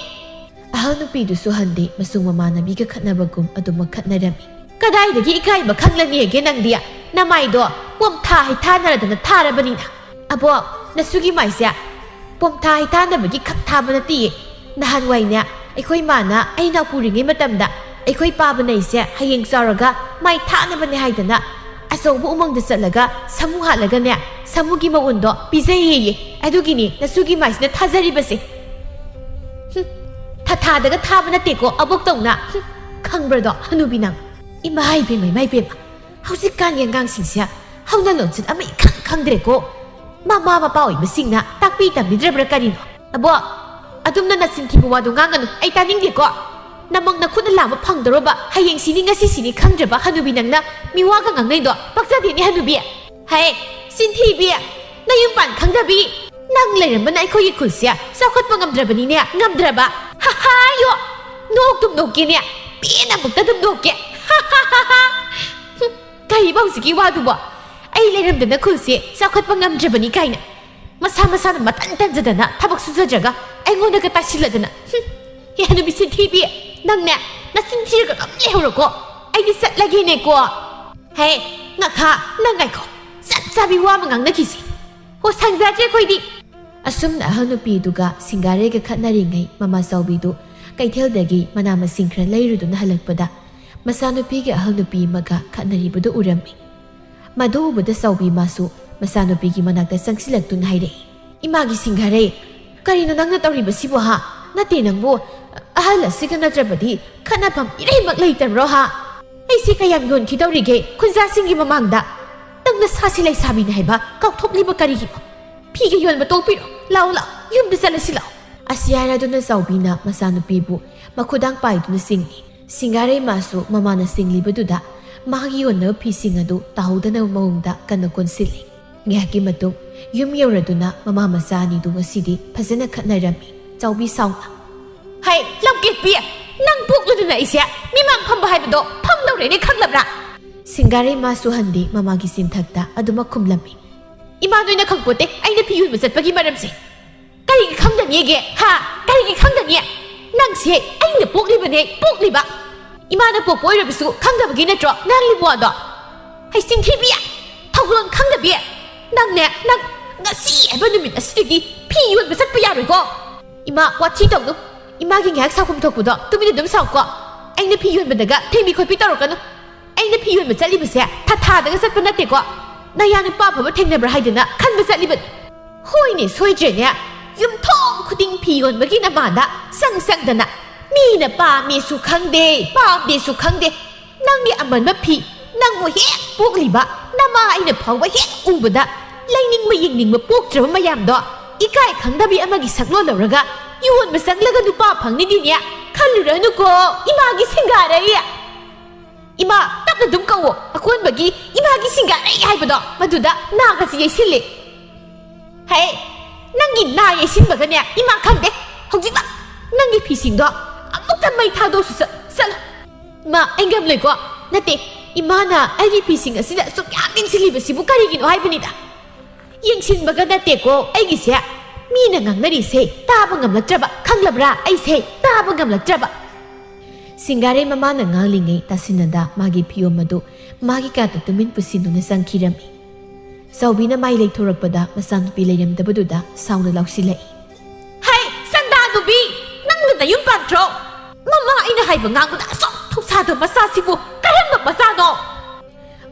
ꯑꯍꯜ ꯅꯨꯄꯤꯗꯨꯁꯨ ꯍꯟꯗꯦ, ꯃꯁꯨꯡ ꯃꯃꯥꯟꯅꯕꯤꯒ ꯈꯠꯅꯕꯒꯨꯝ ꯑꯗꯨꯃꯛ ꯈꯠꯅꯔꯝꯃꯤ꯫ ꯀꯗꯥꯏꯗꯒꯤ ꯏꯀꯥꯏꯕ ꯈꯪꯂꯅꯤꯒꯦ ꯅꯪꯗꯤ? ꯅꯃꯥꯏꯗꯣ ꯄꯣꯝꯊꯥ ꯍꯩꯊꯥꯅꯔꯗꯅ ꯊꯥꯔꯕꯅꯤꯅ꯫ ꯑꯕꯣꯛ, ꯅꯁꯨꯒꯤ ꯃꯥꯏꯁꯦ ꯄꯣꯝꯊꯥ ꯍꯩꯊꯥꯅꯕꯒꯤ ꯈꯛ ꯊꯥꯕ ꯅꯠꯇꯤꯌꯦ꯫ ꯅꯍꯥꯟꯋꯥꯏꯅꯦ, ꯑꯩꯈꯣꯏ ꯃꯥꯅ ꯑꯩ ꯅꯥꯎꯄꯨꯔꯤꯉꯩ ꯃꯇꯝꯗ ꯑꯩꯈꯣꯏ ꯄꯥꯕꯅ ꯑꯩꯁꯦ ꯍꯌꯦꯡ ꯆꯥꯎꯔꯒ ꯃꯥꯏ ꯊꯥꯅꯕꯅꯦ ꯍꯥꯏꯗꯅ ꯑꯆꯧꯕ ꯎꯃꯪꯗ ꯆꯠꯂꯒ ꯁꯥꯃꯨ ꯍꯥꯠꯂꯒꯅꯦ, ꯁꯥꯃꯨꯒꯤ ꯃꯎꯟꯗꯣ ꯄꯤꯖꯩꯌꯦꯌꯦ꯫ ꯑꯗꯨꯒꯤꯅꯤ ꯅꯁꯨꯒꯤ ꯃꯥꯏꯁꯤꯅ ꯊꯥꯖꯔꯤꯕꯁꯦ꯫ ꯍꯨꯝ, ꯊꯥꯊꯥꯗꯒ ꯊꯥꯕ ꯅꯠꯇꯦꯀꯣ, ꯑꯕꯣꯛꯇꯧꯅ꯫ ꯍꯨꯝ, ꯈꯪꯕ꯭ꯔꯗꯣ, ꯍꯅꯨꯕꯤ ꯅꯪ? ꯏꯃꯥ ꯏꯕꯦꯝꯃ, ꯏꯃꯥ ꯏꯕꯦꯝꯃ, ꯍꯧꯖꯤꯛꯀꯥꯟꯒꯤ ꯑꯉꯥꯡꯁꯤꯡꯁꯦ ꯍꯧꯅ ꯂꯣꯟꯆꯠ ꯑꯃ ꯏꯈꯪ ꯈꯪꯗ꯭ꯔꯦꯀꯣ꯫ ꯃꯃꯥ ꯃꯄꯥ ꯑꯣꯏꯕꯁꯤꯡꯅ ꯇꯥꯛꯄꯤ ꯇꯝꯕꯤꯗ꯭ꯔꯕ꯭ꯔꯥ ꯀꯔꯤꯅꯣ? ꯑꯕꯣ, ꯑꯗꯨꯝꯅ ꯅꯆꯤꯟ ꯊꯤꯕ ꯋꯥꯗꯣ ꯉꯥꯡꯒꯅꯨ, ꯑꯩ ꯇꯥꯅꯤꯡꯗꯦꯀꯣ꯫ ꯅꯃꯪ ꯅꯈꯨꯠꯅ ꯂꯥꯝꯕ ꯐꯪꯗꯧꯔꯕ, ꯍꯌꯦꯡ ꯁꯤꯅꯤ ꯉꯁꯤ ꯁꯤꯅꯤ ꯈꯪꯗ꯭ꯔꯕ ꯍꯅꯨꯕꯤ ꯅꯪꯅ ꯃꯤꯋꯥꯒ ꯉꯥꯡꯅꯩꯗꯣ ꯄꯛꯆꯗꯦꯅꯦ ꯍꯅꯨꯕꯤ꯫ ꯍꯩ, ꯆꯤꯟꯊꯤꯕꯤ, ꯅꯌꯨꯝ ꯄꯥꯟ ꯈꯪꯗꯕꯤ꯫ ꯅꯪ ꯂꯩꯔꯝꯕꯅ ꯑꯩꯈꯣꯏꯒꯤ ꯈꯨꯜꯁꯦ ꯆꯥꯎꯈꯠꯄ ꯉꯝꯗ꯭ꯔꯕꯅꯤꯅꯦ, ꯉꯝꯗ꯭ꯔꯕ꯫ ꯍꯥ ꯍꯥ ꯌꯣ, ꯅꯣꯛꯇꯨꯝ ꯅꯣꯛꯀꯦꯅꯦ, ꯄꯦꯟꯅ ꯑꯃꯨꯛꯇ ꯑꯗꯨꯝ ꯅꯣꯛꯀꯦ꯫ ꯍꯥ ꯍꯥ ꯍꯥ ꯍꯥ꯫ ꯍꯨꯝ, ꯀꯔꯤꯕ ꯍꯧꯖꯤꯛꯀꯤ ꯋꯥꯗꯨꯕꯣ? ꯑꯩ ꯂꯩꯔꯝꯗꯅ ꯈꯨꯜꯁꯦ ꯆꯥꯎꯈꯠꯄ ꯉꯝꯗ꯭ꯔꯕꯅꯤ ꯀꯥꯏꯅ꯫ ꯃꯁꯥ ꯃꯁꯥꯅ ꯃꯇꯟ ꯇꯟꯖꯗꯅ ꯊꯕꯛ ꯁꯨꯖꯗ꯭ꯔꯒ ꯑꯩꯉꯣꯟꯗꯒ ꯇꯥꯏꯁꯤꯜꯂꯗꯅ꯫ ꯍꯨꯝ, ꯍꯦ ꯍꯅꯨꯕꯤ ꯆꯤꯟꯊꯤꯕꯤ, ꯅꯪꯅꯦ ꯅꯆꯤꯟ ꯊꯤꯔꯒ ꯑꯗꯨꯝ ꯂꯩꯍꯧꯔꯣꯀꯣ꯫ ꯑꯩꯗꯤ ꯆꯠꯂꯒꯦꯅꯦꯀꯣ꯫ ꯍꯦ, ꯉꯥꯈꯥ, ꯅꯪ ꯉꯥꯏꯈꯣ꯫ ꯆꯞ ꯆꯥꯕꯤ ꯋꯥ ꯑꯃ ꯉꯥꯡꯅꯈꯤꯁꯤ꯫ ꯍꯣ, ꯁꯪꯖꯗ꯭ꯔꯦ ꯑꯩꯈꯣꯏꯗꯤ꯫ ꯑꯁꯨꯝꯅ ꯑꯍꯜ ꯅꯨꯄꯤꯗꯨꯒ ꯁꯤꯡꯒꯥꯔꯩꯒ ꯈꯠꯅꯔꯤꯉꯩ ꯃꯃꯥ ꯆꯥꯎꯕꯤꯗꯨ ꯀꯩꯊꯦꯜꯗꯒꯤ ꯃꯅꯥ ꯃꯁꯤꯡ ꯈꯔ ꯂꯩꯔꯨꯗꯨꯅ ꯍꯜꯂꯛꯄꯗ ꯃꯆꯥꯅꯨꯄꯤꯒ ꯑꯍꯜ ꯅꯨꯄꯤ ꯑꯃꯒ ꯈꯠꯅꯔꯤꯕꯗꯨ ꯎꯔꯝꯃꯤ꯫ ꯃꯗꯨ ꯎꯕꯗ ꯆꯥꯎꯕꯤ ꯃꯥꯁꯨ ꯃꯆꯥꯅꯨꯄꯤꯒꯤ ꯃꯅꯥꯛꯇ ꯆꯪꯁꯤꯜꯂꯛꯇꯨꯅ ꯍꯥꯏꯔꯛꯏ, "ꯏꯃꯥꯒꯤ ꯁꯤꯡꯒꯥꯔꯩ, ꯀꯔꯤꯅꯣ ꯅꯪꯅ ꯇꯧꯔꯤꯕꯁꯤꯕꯨ ꯍꯥ? ꯅꯠꯇꯦ ꯅꯪꯕꯨ, ꯑꯍꯜ ꯑꯁꯤꯒ ꯅꯠꯇ꯭ꯔꯕꯗꯤ ꯈꯠꯅꯐꯝ ꯏꯔꯩꯃꯛ ꯂꯩꯇꯕ꯭ꯔꯣ ꯍꯥ? ꯑꯩꯁꯤ ꯀꯌꯥꯝ ꯌꯣꯟꯈꯤꯗꯧꯔꯤꯒꯦ ꯈꯨꯟꯖꯥꯁꯤꯡꯒꯤ ꯃꯃꯥꯡꯗ? ꯅꯪ ꯅꯁꯥꯁꯤ ꯂꯩꯁꯥꯕꯤꯅꯤ ꯍꯥꯏꯕ ꯀꯥꯎꯊꯣꯛꯂꯤꯕ ꯀꯔꯤꯒꯤꯅꯣ? ꯐꯤꯒ ꯌꯣꯟꯕ ꯇꯣꯛꯄꯤꯔꯣ꯫ ꯂꯥꯛꯑꯣ, ꯂꯥꯛꯑꯣ, ꯌꯨꯝꯗ ꯆꯠꯂꯁꯤ ꯂꯥꯛꯑꯣ"꯫ ꯑꯁꯤ ꯍꯥꯏꯔꯗꯨꯅ ꯆꯥꯎꯕꯤꯅ ꯃꯆꯥꯅꯨꯄꯤꯕꯨ ꯃꯈꯨꯗꯥꯡ ꯄꯥꯏꯗꯨꯅ ꯆꯤꯡꯏ꯫ ꯁꯤꯡꯒꯥꯔꯩ ꯃꯥꯁꯨ ꯃꯃꯥꯅ ꯆꯤꯡꯂꯤꯕꯗꯨꯗ ꯃꯥꯒꯤ ꯌꯣꯟꯅꯕ ꯐꯤꯁꯤꯡ ꯑꯗꯨ ꯇꯥꯍꯧꯗꯅꯕ ꯃꯑꯣꯡꯗ ꯀꯟꯅ ꯀꯣꯟꯁꯤꯜꯂꯤ꯫ ꯉꯥꯏꯍꯥꯛꯀꯤ ꯃꯇꯨꯡ ꯌꯨꯝ ꯌꯧꯔꯗꯨꯅ ꯃꯃꯥ ꯃꯆꯥ ꯑꯅꯤꯗꯨ ꯉꯁꯤꯗꯤ ꯐꯖꯅ ꯈꯠꯅꯔꯝꯃꯤ꯫ ꯆꯥꯎꯕꯤ ꯁꯥꯎꯅ, "ꯍꯩ, ꯂꯝꯀꯦꯠꯄꯤ! ꯅꯪ ꯄꯣꯛꯂꯗꯨꯅ ꯑꯩꯁꯦ ꯃꯤꯃꯥꯡ ꯐꯝꯕ ꯍꯥꯏꯕꯗꯣ ꯐꯝꯗꯧꯔꯦꯅꯦ, ꯈꯪꯂꯕ꯭ꯔꯥ?" ꯁꯤꯡꯒꯥꯔꯩ ꯃꯥꯁꯨ ꯍꯟꯗꯦ, ꯃꯃꯥꯒꯤ ꯆꯤꯟꯊꯛꯇ ꯑꯗꯨꯃꯛ ꯈꯨꯝꯂꯝꯃꯤ꯫ "ꯏꯃꯥ ꯅꯣꯏꯅ ꯈꯪꯄꯣꯠꯇꯦ ꯑꯩꯅ ꯐꯤ ꯌꯣꯟꯕ ꯆꯠꯄꯒꯤ ꯃꯔꯝꯁꯦ꯫ ꯀꯔꯤꯒꯤ ꯈꯪꯗꯅꯤꯒꯦ? ꯍꯥ? ꯀꯔꯤꯒꯤ ꯈꯪꯗꯅꯤ? ꯅꯪꯁꯦ ꯑꯩꯅ ꯄꯣꯛꯂꯤꯕꯅꯦ, ꯄꯣꯛꯂꯤꯕ!" ꯏꯃꯥꯅ ꯄꯣꯛꯄ ꯑꯣꯏꯔꯕꯁꯨ ꯈꯪꯗꯕꯒꯤ ꯅꯠꯇ꯭ꯔꯣ ꯅꯪ ꯂꯤꯃꯣꯗꯣ? ꯍꯩ ꯆꯤꯟꯊꯤꯕꯤ! ꯊꯧꯒꯜꯂꯣꯟ ꯈꯪꯗꯕꯤ! ꯅꯪꯅꯦ, ꯅꯪ ꯉꯁꯤ ꯍꯥꯏꯕ ꯅꯨꯃꯤꯠ ꯑꯁꯤꯗꯒꯤ ꯐꯤ ꯌꯣꯟꯕ ꯆꯠꯄ ꯌꯥꯔꯣꯏꯀꯣ꯫ ꯏꯃꯥ, ꯋꯥꯊꯤ ꯇꯧꯅꯨ꯫ ꯏꯃꯥꯒꯤ ꯉꯥꯏꯍꯥꯛ ꯁꯥꯎꯐꯝ ꯊꯣꯛꯄꯗꯣ ꯇꯨꯃꯤꯟꯅ ꯑꯗꯨꯝ ꯁꯥꯎꯀꯣ꯫ ꯑꯩꯅ ꯐꯤ ꯌꯣꯟꯕꯗꯒ ꯊꯦꯡꯕꯤ ꯈꯣꯠꯄꯤ ꯇꯧꯔꯛꯀꯅꯨ꯫ ꯑꯩꯅ ꯐꯤ ꯌꯣꯟꯕ ꯆꯠꯂꯤꯕꯁꯦ ꯊꯥ ꯊꯥꯗꯒ ꯆꯠꯄ ꯅꯠꯇꯦꯀꯣ꯫ ꯅꯌꯥ ꯅꯨꯄꯥ ꯑꯐꯕ ꯊꯦꯡꯅꯕ꯭ꯔꯥ ꯍꯥꯏꯗꯅ ꯈꯟꯕ ꯆꯠꯂꯤꯕꯅꯤ꯫ ꯍꯣꯏꯅꯦ, ꯁꯣꯏꯗ꯭ꯔꯦꯅꯦ꯫ ꯌꯨꯝꯊꯣꯡ ꯈꯨꯗꯤꯡ ꯐꯤ ꯌꯣꯟꯕꯒꯤ ꯅꯃꯥꯗ ꯆꯪ ꯆꯪꯗꯅ ꯃꯤꯅ ꯄꯥꯝꯃꯦꯁꯨ ꯈꯪꯗꯦ, ꯄꯥꯝꯗꯦꯁꯨ ꯈꯪꯗꯦ꯫ ꯅꯪꯒꯤ ꯑꯃꯟꯕ ꯐꯤ, ꯅꯪꯕꯨ ꯍꯦꯛ ꯄꯣꯛꯂꯤꯕ ꯅꯃꯥ ꯑꯩꯅ ꯐꯥꯎꯕ ꯍꯦꯛ ꯎꯕꯗ ꯂꯩꯅꯤꯡꯕ ꯌꯦꯡꯅꯤꯡꯕ ꯄꯣꯛꯇ꯭ꯔꯕ ꯃꯌꯥꯝꯗꯣ ꯏꯀꯥꯏ ꯈꯪꯗꯕꯤ ꯑꯃꯒꯤ ꯁꯛꯂꯣꯟ ꯂꯧꯔꯒ ꯌꯣꯟꯕ ꯆꯪꯂꯒ ꯅꯨꯄꯥ ꯐꯪꯅꯤꯗꯤꯅꯦ ꯈꯜꯂꯨꯔꯅꯨꯀꯣ, ꯏꯃꯥꯒꯤ ꯁꯤꯡꯒꯥꯔꯩ꯫ ꯏꯃꯥ, ꯇꯞꯅ ꯑꯗꯨꯝ ꯀꯧꯋꯣ꯫ ꯑꯀꯣꯟꯕꯒꯤ ꯏꯃꯥꯒꯤ ꯁꯤꯡꯒꯥꯔꯩ ꯍꯥꯏꯕꯗꯣ ꯃꯗꯨꯗ ꯅꯥꯒꯁꯤ ꯌꯩꯁꯤꯜꯂꯤ꯫ ꯍꯦ, ꯅꯪꯒꯤ ꯅꯥ ꯌꯩꯁꯤꯟꯕꯒꯅꯦ ꯏꯃꯥ ꯈꯪꯗꯦ꯫ ꯍꯧꯖꯤꯛꯃꯛ ꯅꯪꯒꯤ ꯐꯤꯁꯤꯡꯗꯣ ꯑꯃꯨꯛꯇ ꯃꯩ ꯊꯥꯗꯣꯛꯁꯨ ꯆꯠ-, ꯆꯠꯂꯣ꯫ ꯏꯃꯥ, ꯑꯩ ꯉꯝꯂꯣꯏꯀꯣ꯫ ꯅꯠꯇꯦ, ꯏꯃꯥꯅ ꯑꯩꯒꯤ ꯐꯤꯁꯤꯡ ꯑꯁꯤꯗ ꯑꯁꯨꯛ ꯌꯥꯝ ꯌꯦꯡꯁꯤꯜꯂꯤꯕꯁꯤꯕꯨ ꯀꯔꯤꯒꯤꯅꯣ ꯍꯥꯏꯕꯅꯤꯗ꯫ ꯌꯦꯡꯁꯤꯟꯕꯒ ꯅꯠꯇꯦꯀꯣ ꯑꯩꯒꯤꯁꯦ꯫ ꯃꯤꯅ ꯉꯥꯡꯅꯔꯤꯁꯦ ꯇꯥꯕ ꯉꯝꯂꯛꯇ꯭ꯔꯕ, ꯈꯪꯂꯕ꯭ꯔꯥ? ꯑꯩꯁꯦ ꯇꯥꯕ ꯉꯝꯂꯛꯇ꯭ꯔꯕ꯫ ꯁꯤꯡꯒꯥꯔꯩ ꯃꯃꯥꯅ ꯉꯥꯡꯂꯤꯉꯩ ꯇꯥꯁꯤꯟꯅꯗ ꯃꯥꯒꯤ ꯐꯤꯌꯣꯝ ꯑꯗꯨ ꯃꯥꯒꯤ ꯀꯥꯗ ꯇꯨꯃꯤꯟ ꯄꯨꯁꯤꯟꯗꯨꯅ ꯆꯪꯈꯤꯔꯝꯃꯤ꯫ ꯆꯥꯎꯕꯤꯅ ꯃꯥꯏ ꯂꯩꯊꯣꯔꯛꯄꯗ ꯃꯆꯥꯅꯨꯄꯤ ꯂꯩꯔꯝꯗꯕꯗꯨꯗ ꯁꯥꯎꯅ ꯂꯥꯎꯁꯤꯜꯂꯛꯏ꯫ ꯍꯩ, ꯁꯟꯗꯥ ꯅꯨꯄꯤ! ꯅꯪꯅ ꯅꯌꯨꯝ ꯄꯥꯟꯈ꯭ꯔꯣ! ꯃꯃꯥ ꯑꯩꯅ ꯍꯥꯏꯕ ꯉꯥꯡꯕꯗ ꯑꯁꯨꯛ ꯊꯧꯁꯥꯗꯕ ꯃꯆꯥꯁꯤꯕꯨ ꯀꯔꯝꯕ ꯃꯆꯥꯅꯣ?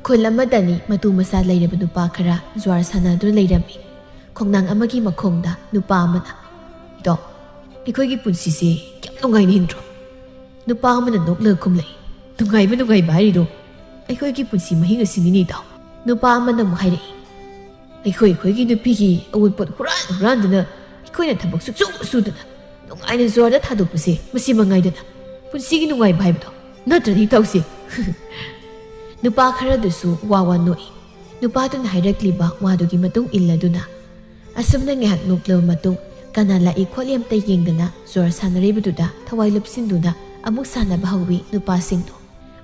ꯈꯨꯜ ꯑꯃꯗꯅꯤ ꯃꯇꯨ ꯃꯆꯥ ꯂꯩꯔꯕ ꯅꯨꯄꯥ ꯈꯔ ꯖ꯭ꯋꯥꯔ ꯁꯥꯟꯅꯗꯨꯅ ꯂꯩꯔꯝꯃꯤ꯫ ꯈꯣꯡꯅꯥꯡ ꯑꯃꯒꯤ ꯃꯈꯣꯡꯗ ꯅꯨꯄꯥ ꯑꯃꯅ, "ꯏꯇꯥꯎ, ꯑꯩꯈꯣꯏꯒꯤ ꯄꯨꯟꯁꯤꯁꯦ ꯌꯥꯝ ꯅꯨꯡꯉꯥꯏꯅ ꯍꯤꯡꯗ꯭ꯔꯣ?" ꯅꯨꯄꯥ ꯑꯃꯅ ꯅꯣꯛꯂꯒ ꯈꯨꯝꯂꯛꯏ, "ꯅꯨꯡꯉꯥꯏꯕ ꯅꯨꯡꯉꯥꯏꯕ ꯍꯥꯏꯔꯤꯗꯣ ꯑꯩꯈꯣꯏꯒꯤ ꯄꯨꯟꯁꯤ ꯃꯍꯤꯡ ꯑꯁꯤꯅꯤꯅꯦ ꯏꯇꯥꯎ꯫" ꯅꯨꯄꯥ ꯑꯃꯅ ꯑꯃꯨꯛ ꯍꯥꯏꯔꯛꯏ, "ꯑꯩꯈꯣꯏ ꯑꯩꯈꯣꯏꯒꯤ ꯅꯨꯄꯤꯒꯤ ꯑꯋꯨꯟꯄꯣꯠ ꯍꯨꯔꯥꯟ ꯍꯨꯔꯥꯟꯗꯨꯅ ꯑꯩꯈꯣꯏꯅ ꯊꯕꯛ ꯁꯨꯛꯁꯨ ꯁꯨꯗꯅ ꯅꯨꯡꯉꯥꯏꯅ ꯖ꯭ꯋꯥꯔꯗ ꯊꯥꯗꯣꯛꯄꯁꯦ ꯃꯁꯤ ꯃꯉꯥꯏꯗꯅ ꯄꯨꯟꯁꯤꯒꯤ ꯅꯨꯡꯉꯥꯏꯕ ꯍꯥꯏꯕꯗꯣ ꯅꯠꯇ꯭ꯔꯅꯦ ꯏꯇꯥꯎꯁꯦ?" ꯅꯨꯄꯥ ꯈꯔꯗꯨꯁꯨ ꯋꯥ ꯋꯥ ꯅꯣꯛꯏ꯫ ꯅꯨꯄꯥꯗꯨꯅ ꯍꯥꯏꯔꯛꯂꯤꯕ ꯋꯥꯗꯨꯒꯤ ꯃꯇꯨꯡ ꯏꯜꯂꯗꯨꯅ ꯑꯁꯨꯝꯅ ꯉꯥꯏꯍꯥꯛ ꯅꯣꯛꯂꯕ ꯃꯇꯨꯡ ꯀꯅꯥ ꯂꯥꯛꯏ ꯈꯣꯠꯂꯤ ꯑꯝꯇ ꯌꯦꯡꯗꯅ ꯖ꯭ꯋꯥꯔ ꯁꯥꯟꯅꯔꯤꯕꯗꯨꯗ ꯊꯋꯥꯏ ꯂꯨꯞꯁꯤꯟꯗꯨꯅ ꯑꯃꯨꯛ ꯁꯥꯟꯅꯕ ꯍꯧꯋꯤ ꯅꯨꯄꯥꯁꯤꯡꯗꯨ꯫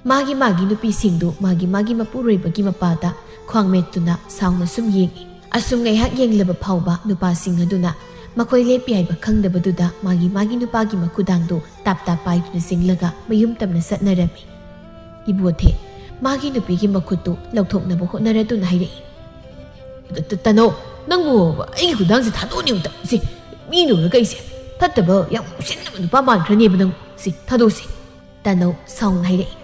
ꯃꯥꯒꯤ ꯃꯥꯒꯤ ꯅꯨꯄꯤꯁꯤꯡꯗꯨ ꯃꯥꯒꯤ ꯃꯥꯒꯤ ꯃꯄꯨꯔꯣꯏꯕꯒꯤ ꯃꯄꯥꯗ ꯈ꯭ꯋꯥꯡ ꯃꯦꯠꯇꯨꯅ ꯁꯥꯎꯅ ꯁꯨꯝ ꯌꯦꯡꯏ꯫ ꯑꯁꯨꯝ ꯉꯥꯏꯍꯥꯛ ꯌꯦꯡꯂꯕ ꯐꯥꯎꯕ ꯅꯨꯄꯥꯁꯤꯡ ꯑꯗꯨꯅ ꯃꯈꯣꯏ ꯂꯦꯞꯄꯤ ꯍꯥꯏꯕ ꯈꯪꯗꯕꯗꯨꯗ ꯃꯥꯒꯤ ꯃꯥꯒꯤ ꯅꯨꯄꯥꯒꯤ ꯃꯈꯨꯗꯥꯡꯗꯨ ꯇꯥꯞ ꯇꯥꯞ ꯄꯥꯏꯗꯨꯅ ꯆꯤꯡꯂꯒ ꯃꯌꯨꯝ ꯇꯝꯅ ꯆꯠꯅꯔꯝꯃꯤ꯫ ꯏꯕꯣꯊꯦ ꯃꯥꯒꯤ ꯅꯨꯄꯤꯒꯤ ꯃꯈꯨꯠꯇꯨ ꯂꯧꯊꯣꯛꯅꯕ ꯍꯣꯠꯅꯔꯗꯨꯅ ꯍꯥꯏꯔꯛꯏ꯫ "ꯇ-, ꯇ-, ꯇꯅꯧ, ꯅꯪꯕꯨ ꯑꯩꯒꯤ ꯈꯨꯗꯥꯡꯁꯦ ꯊꯥꯗꯣꯛꯑꯅꯤ ꯑꯝꯇ꯫ ꯁꯤ ꯃꯤꯅ ꯎꯔꯒ ꯑꯩꯁꯦ ꯐꯠꯇꯕ, ꯌꯥꯝ ꯉꯥꯎꯁꯤꯟꯅꯕ ꯅꯨꯄꯥ ꯃꯥꯟꯈ꯭ꯔꯅꯦꯕ ꯅꯪ꯫ ꯁꯤ ꯊꯥꯗꯣꯛꯁꯤ꯫" ꯇꯅꯧ ꯁꯥꯎꯅ ꯍꯥꯏꯔꯛꯏ꯫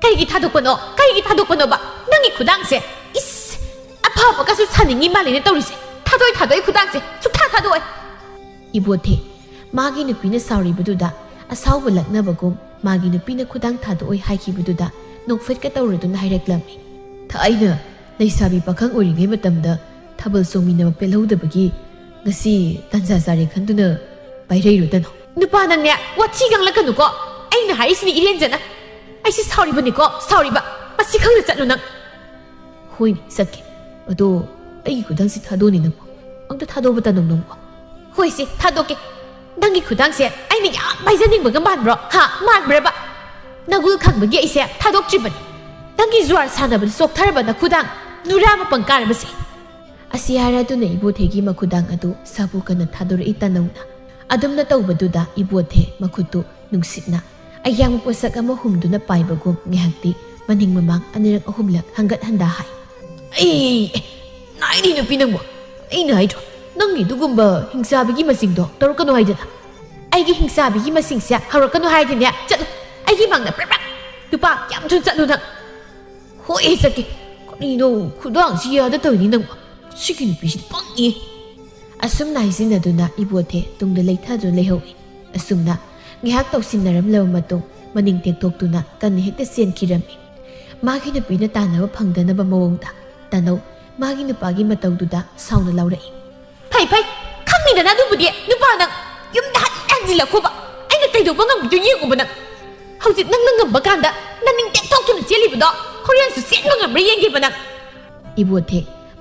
"ꯀꯔꯤꯒꯤ ꯊꯥꯗꯣꯛꯄꯅꯣ? ꯀꯔꯤꯒꯤ ꯊꯥꯗꯣꯛꯄꯅꯣꯕ? ꯅꯪꯒꯤ ꯈꯨꯗꯥꯡꯁꯦ, ꯏꯁ, ꯑꯐꯕꯒꯁꯨ ꯁꯥꯅꯤꯡꯉꯤ ꯃꯥꯜꯂꯦꯅꯦ ꯇꯧꯔꯤꯁꯦ꯫ ꯊꯥꯗꯣꯛꯑꯣꯏ, ꯊꯥꯗꯣꯛꯑꯣꯏ ꯈꯨꯗꯥꯡꯁꯦ, ꯁꯨꯛꯊꯥ ꯊꯥꯗꯣꯛꯑꯣꯏ꯫" ꯏꯕꯣꯊꯦ ꯃꯥꯒꯤ ꯅꯨꯄꯤꯅ ꯁꯥꯎꯔꯤꯕꯗꯨꯗ ꯑꯁꯥꯎꯕ ꯂꯛꯅꯕꯒꯨꯝ ꯃꯥꯒꯤ ꯅꯨꯄꯤꯅ ꯈꯨꯗꯥꯡ ꯊꯥꯗꯣꯛꯑꯣꯏ ꯍꯥꯏꯈꯤꯕꯗꯨꯗ ꯅꯣꯛꯐꯦꯠꯀ ꯇꯧꯔꯗꯨꯅ ꯍꯥꯏꯔꯛꯂꯝꯃꯤ꯫ "ꯊꯥꯏꯅ ꯂꯩꯁꯥꯕꯤ ꯄꯥꯈꯪ ꯑꯣꯏꯔꯤꯉꯩ ꯃꯇꯝꯗ ꯊꯥꯕꯜ ꯆꯣꯡꯃꯤꯟꯅꯕ ꯄꯦꯜꯍꯧꯗꯕꯒꯤ ꯉꯁꯤ ꯇꯥꯟꯖꯥ ꯆꯥꯔꯦ ꯈꯟꯗꯨꯅ ꯄꯥꯏꯔꯩꯔꯣ ꯇꯅꯧ?" "ꯅꯨꯄꯥ ꯅꯪꯅꯦ, ꯋꯥꯊꯤ ꯉꯥꯡꯂꯛꯀꯅꯨꯀꯣ꯫ ꯑꯩꯅ ꯍꯥꯏꯔꯤꯁꯤꯅꯤ ꯏꯔꯦꯟꯖꯅ꯫ ꯑꯩꯁꯤ ꯁꯥꯎꯔꯤꯕꯅꯤꯀꯣ, ꯁꯥꯎꯔꯤꯕ꯫ ꯃꯁꯤ ꯈꯪꯅ ꯆꯠꯂꯨ ꯅꯪ꯫" "ꯍꯣꯏꯅꯦ, ꯆꯠꯀꯦ꯫ ꯑꯗꯣ ꯑꯩꯒꯤ ꯈꯨꯗꯥꯡꯁꯤ ꯊꯥꯗꯣꯛꯑꯅꯤ ꯅꯪꯕꯣ꯫ ꯑꯝꯇ ꯊꯥꯗꯣꯛꯑꯣꯕ ꯇꯅꯧ ꯅꯪꯕꯣ꯫" "ꯍꯣꯏꯁꯦ, ꯊꯥꯗꯣꯛꯀꯦ꯫ ꯅꯪꯒꯤ ꯈꯨꯗꯥꯡꯁꯦ ꯑꯩꯅ ꯌꯥꯝ ꯄꯥꯏꯖꯅꯤꯡꯕꯒ ꯃꯥꯟꯕ꯭ꯔꯣ? ꯍꯥ, ꯃꯥꯟꯕ꯭ꯔꯕ? ꯅꯒꯨꯜ ꯈꯪꯕꯒꯤ ꯑꯩꯁꯦ ꯊꯥꯗꯣꯛꯇ꯭ꯔꯤꯕꯅꯤ꯫ ꯅꯪꯒꯤ ꯖꯨꯋꯥꯔ ꯁꯥꯟꯅꯕꯗ ꯆꯣꯛꯊꯔꯕ ꯅꯈꯨꯗꯥꯡ ꯅꯨꯔꯥ ꯃꯄꯪ ꯀꯥꯔꯕꯁꯦ꯫" ꯑꯁꯤ ꯍꯥꯏꯔꯗꯨꯅ ꯏꯕꯣꯊꯦꯒꯤ ꯃꯈꯨꯗꯥꯡ ꯑꯗꯨ ꯁꯥꯕꯨ ꯀꯟꯅ ꯊꯥꯗꯣꯔꯛꯏ ꯇꯅꯧꯅ꯫ ꯑꯗꯨꯝꯅ ꯇꯧꯕꯗꯨꯗ ꯏꯕꯣꯊꯦ ꯃꯈꯨꯠꯇꯨ ꯅꯨꯡꯁꯤꯠꯅ ꯑꯌꯥꯡꯕ ꯄꯣꯠꯁꯛ ꯑꯃ ꯍꯨꯝꯗꯨꯅ ꯄꯥꯏꯕꯒꯨꯝ ꯉꯥꯏꯍꯥꯛꯇꯤ ꯃꯅꯤꯡ ꯃꯃꯥꯡ ꯑꯅꯤꯔꯛ ꯑꯍꯨꯝꯂꯛ ꯍꯪꯒꯠ ꯍꯟꯗꯥ ꯍꯥꯏ꯫ "ꯑꯩ, ꯑꯦ, ꯅꯥꯏꯅꯤ ꯅꯨꯄꯤ ꯅꯪꯕꯨ꯫ ꯑꯩꯅ ꯍꯥꯏꯗ꯭ꯔꯣ, ꯅꯪꯒꯤ ꯑꯗꯨꯒꯨꯝꯕ ꯍꯤꯡꯆꯥꯕꯤꯒꯤ ꯃꯁꯤꯡꯗꯣ ꯇꯧꯔꯛꯀꯅꯨ ꯍꯥꯏꯗꯅ?" "ꯑꯩꯒꯤ ꯍꯤꯡꯆꯥꯕꯤꯒꯤ ꯃꯁꯤꯡꯁꯦ ꯍꯧꯔꯛꯀꯅꯨ ꯍꯥꯏꯔꯗꯤꯅꯦ, ꯆꯠꯂꯨ꯫ ꯑꯩꯒꯤ ꯃꯥꯡꯗ ꯄ꯭ꯔꯞ ꯄ꯭ꯔꯞ ꯅꯨꯄꯥ ꯀꯌꯥꯝ ꯊꯨꯅ ꯆꯠꯂꯨ ꯅꯪ꯫" "ꯍꯣꯏ, ꯑꯩ ꯆꯠꯀꯦ꯫ ꯀꯔꯤꯅꯣ, ꯈꯨꯗꯥꯡꯁꯤ ꯌꯥꯗ ꯇꯧꯔꯤꯅꯤ ꯅꯪꯕꯨ꯫ ꯁꯤꯒꯤ ꯅꯨꯄꯤꯁꯤꯗꯤ ꯄꯪꯉꯤ꯫" ꯑꯁꯨꯝꯅ ꯍꯥꯏꯖꯤꯟꯅꯗꯨꯅ ꯏꯕꯣꯊꯦ ꯇꯨꯡꯗ ꯂꯩꯊꯗꯨꯅ ꯂꯩꯍꯧꯏ꯫ ꯑꯁꯨꯝꯅ ꯉꯥꯏꯍꯥꯛ ꯇꯧꯁꯤꯟꯅꯔꯝꯂꯕ ꯃꯇꯨꯡ ꯃꯅꯤꯡ ꯇꯦꯛꯊꯣꯛꯇꯨꯅ ꯀꯟꯅ ꯍꯦꯛꯇ ꯆꯦꯟꯈꯤꯔꯝꯃꯤ꯫ ꯃꯥꯒꯤ ꯅꯨꯄꯤꯅ ꯇꯥꯟꯅꯕ ꯐꯪꯗꯅꯕ ꯃꯑꯣꯡꯗ ꯇꯅꯧ ꯃꯥꯒꯤ ꯅꯨꯄꯥꯒꯤ ꯃꯇꯧꯗꯨꯗ ꯁꯥꯎꯅ ꯂꯥꯎꯔꯛꯏ꯫ "ꯐꯩ, ꯐꯩ, ꯈꯪꯅꯤꯗꯅ ꯑꯗꯨꯕꯨꯗꯤ꯫ ꯅꯨꯄꯥ ꯅꯪ ꯌꯨꯝꯗ ꯍꯟ ꯍꯟꯖꯤꯜꯂꯛꯈꯣꯕ꯫ ꯑꯩꯅ ꯀꯩꯗꯧꯕ ꯉꯝꯒꯦꯗꯣ ꯌꯦꯡꯉꯨꯕ ꯅꯪ꯫ ꯍꯧꯖꯤꯛ ꯅꯪꯅ ꯉꯝꯕ ꯀꯥꯟꯗ ꯅꯅꯤꯡ ꯇꯦꯛꯊꯣꯛꯇꯨꯅ ꯆꯦꯜꯂꯤꯕꯗꯣ ꯍꯣꯔꯦꯟꯁꯨ ꯆꯦꯟꯕ ꯉꯝꯕ꯭ꯔꯥ ꯌꯦꯡꯒꯦꯕ ꯅꯪ꯫" ꯏꯕꯣꯊꯦ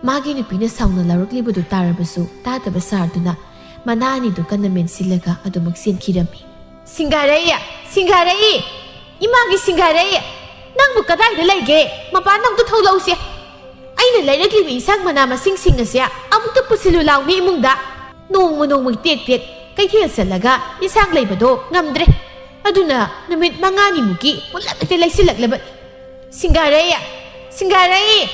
ꯃꯥꯒꯤ ꯅꯨꯄꯤꯅ ꯁꯥꯎꯅ ꯂꯥꯎꯔꯛꯂꯤꯕꯗꯨ ꯇꯥꯔꯕꯁꯨ ꯇꯥꯗꯕ ꯁꯥꯔꯗꯨꯅ ꯃꯅꯥ ꯑꯅꯤꯗꯨ ꯀꯟꯅ ꯃꯦꯟꯁꯤꯜꯂꯒ ꯑꯗꯨꯃꯛ ꯆꯦꯟꯈꯤꯔꯝꯃꯤ꯫ "ꯁꯤꯡꯒꯥꯔꯩ! ꯁꯤꯡꯒꯥꯔꯩ! ꯏꯃꯥꯒꯤ ꯁꯤꯡꯒꯥꯔꯩ! ꯅꯪꯕꯨ ꯀꯗꯥꯏꯗ ꯂꯩꯒꯦ? ꯃꯄꯥꯟꯗ ꯑꯝꯇ ꯊꯣꯛꯂꯛꯎꯁꯦ꯫ ꯑꯩꯅ ꯂꯩꯔꯛꯂꯤꯕ ꯏꯟꯁꯥꯡ ꯃꯅꯥ ꯃꯁꯤꯡꯁꯤꯡ ꯑꯁꯦ ꯑꯃꯨꯛꯇ ꯄꯨꯁꯤꯜꯂꯨ ꯂꯥꯎꯅꯦ ꯏꯃꯨꯡꯗ꯫" ꯅꯣꯡꯃ ꯅꯣꯡꯃꯒꯤ ꯇꯦꯛ ꯇꯦꯛ ꯀꯩꯊꯦꯜ ꯆꯠꯂꯒ ꯌꯦꯟꯁꯥꯡ ꯂꯩꯕꯗꯣ ꯉꯝꯗ꯭ꯔꯦ꯫ ꯑꯗꯨꯅ ꯅꯨꯃꯤꯠ ꯃꯉꯥꯅꯤꯃꯨꯛꯀꯤ ꯄꯨꯂꯞ ꯍꯦꯛꯇ ꯂꯩꯁꯤꯜꯂꯛꯂꯕꯅꯤ꯫ "ꯁꯤꯡꯒꯥꯔꯩ! ꯁꯤꯡꯒꯥꯔꯩ!"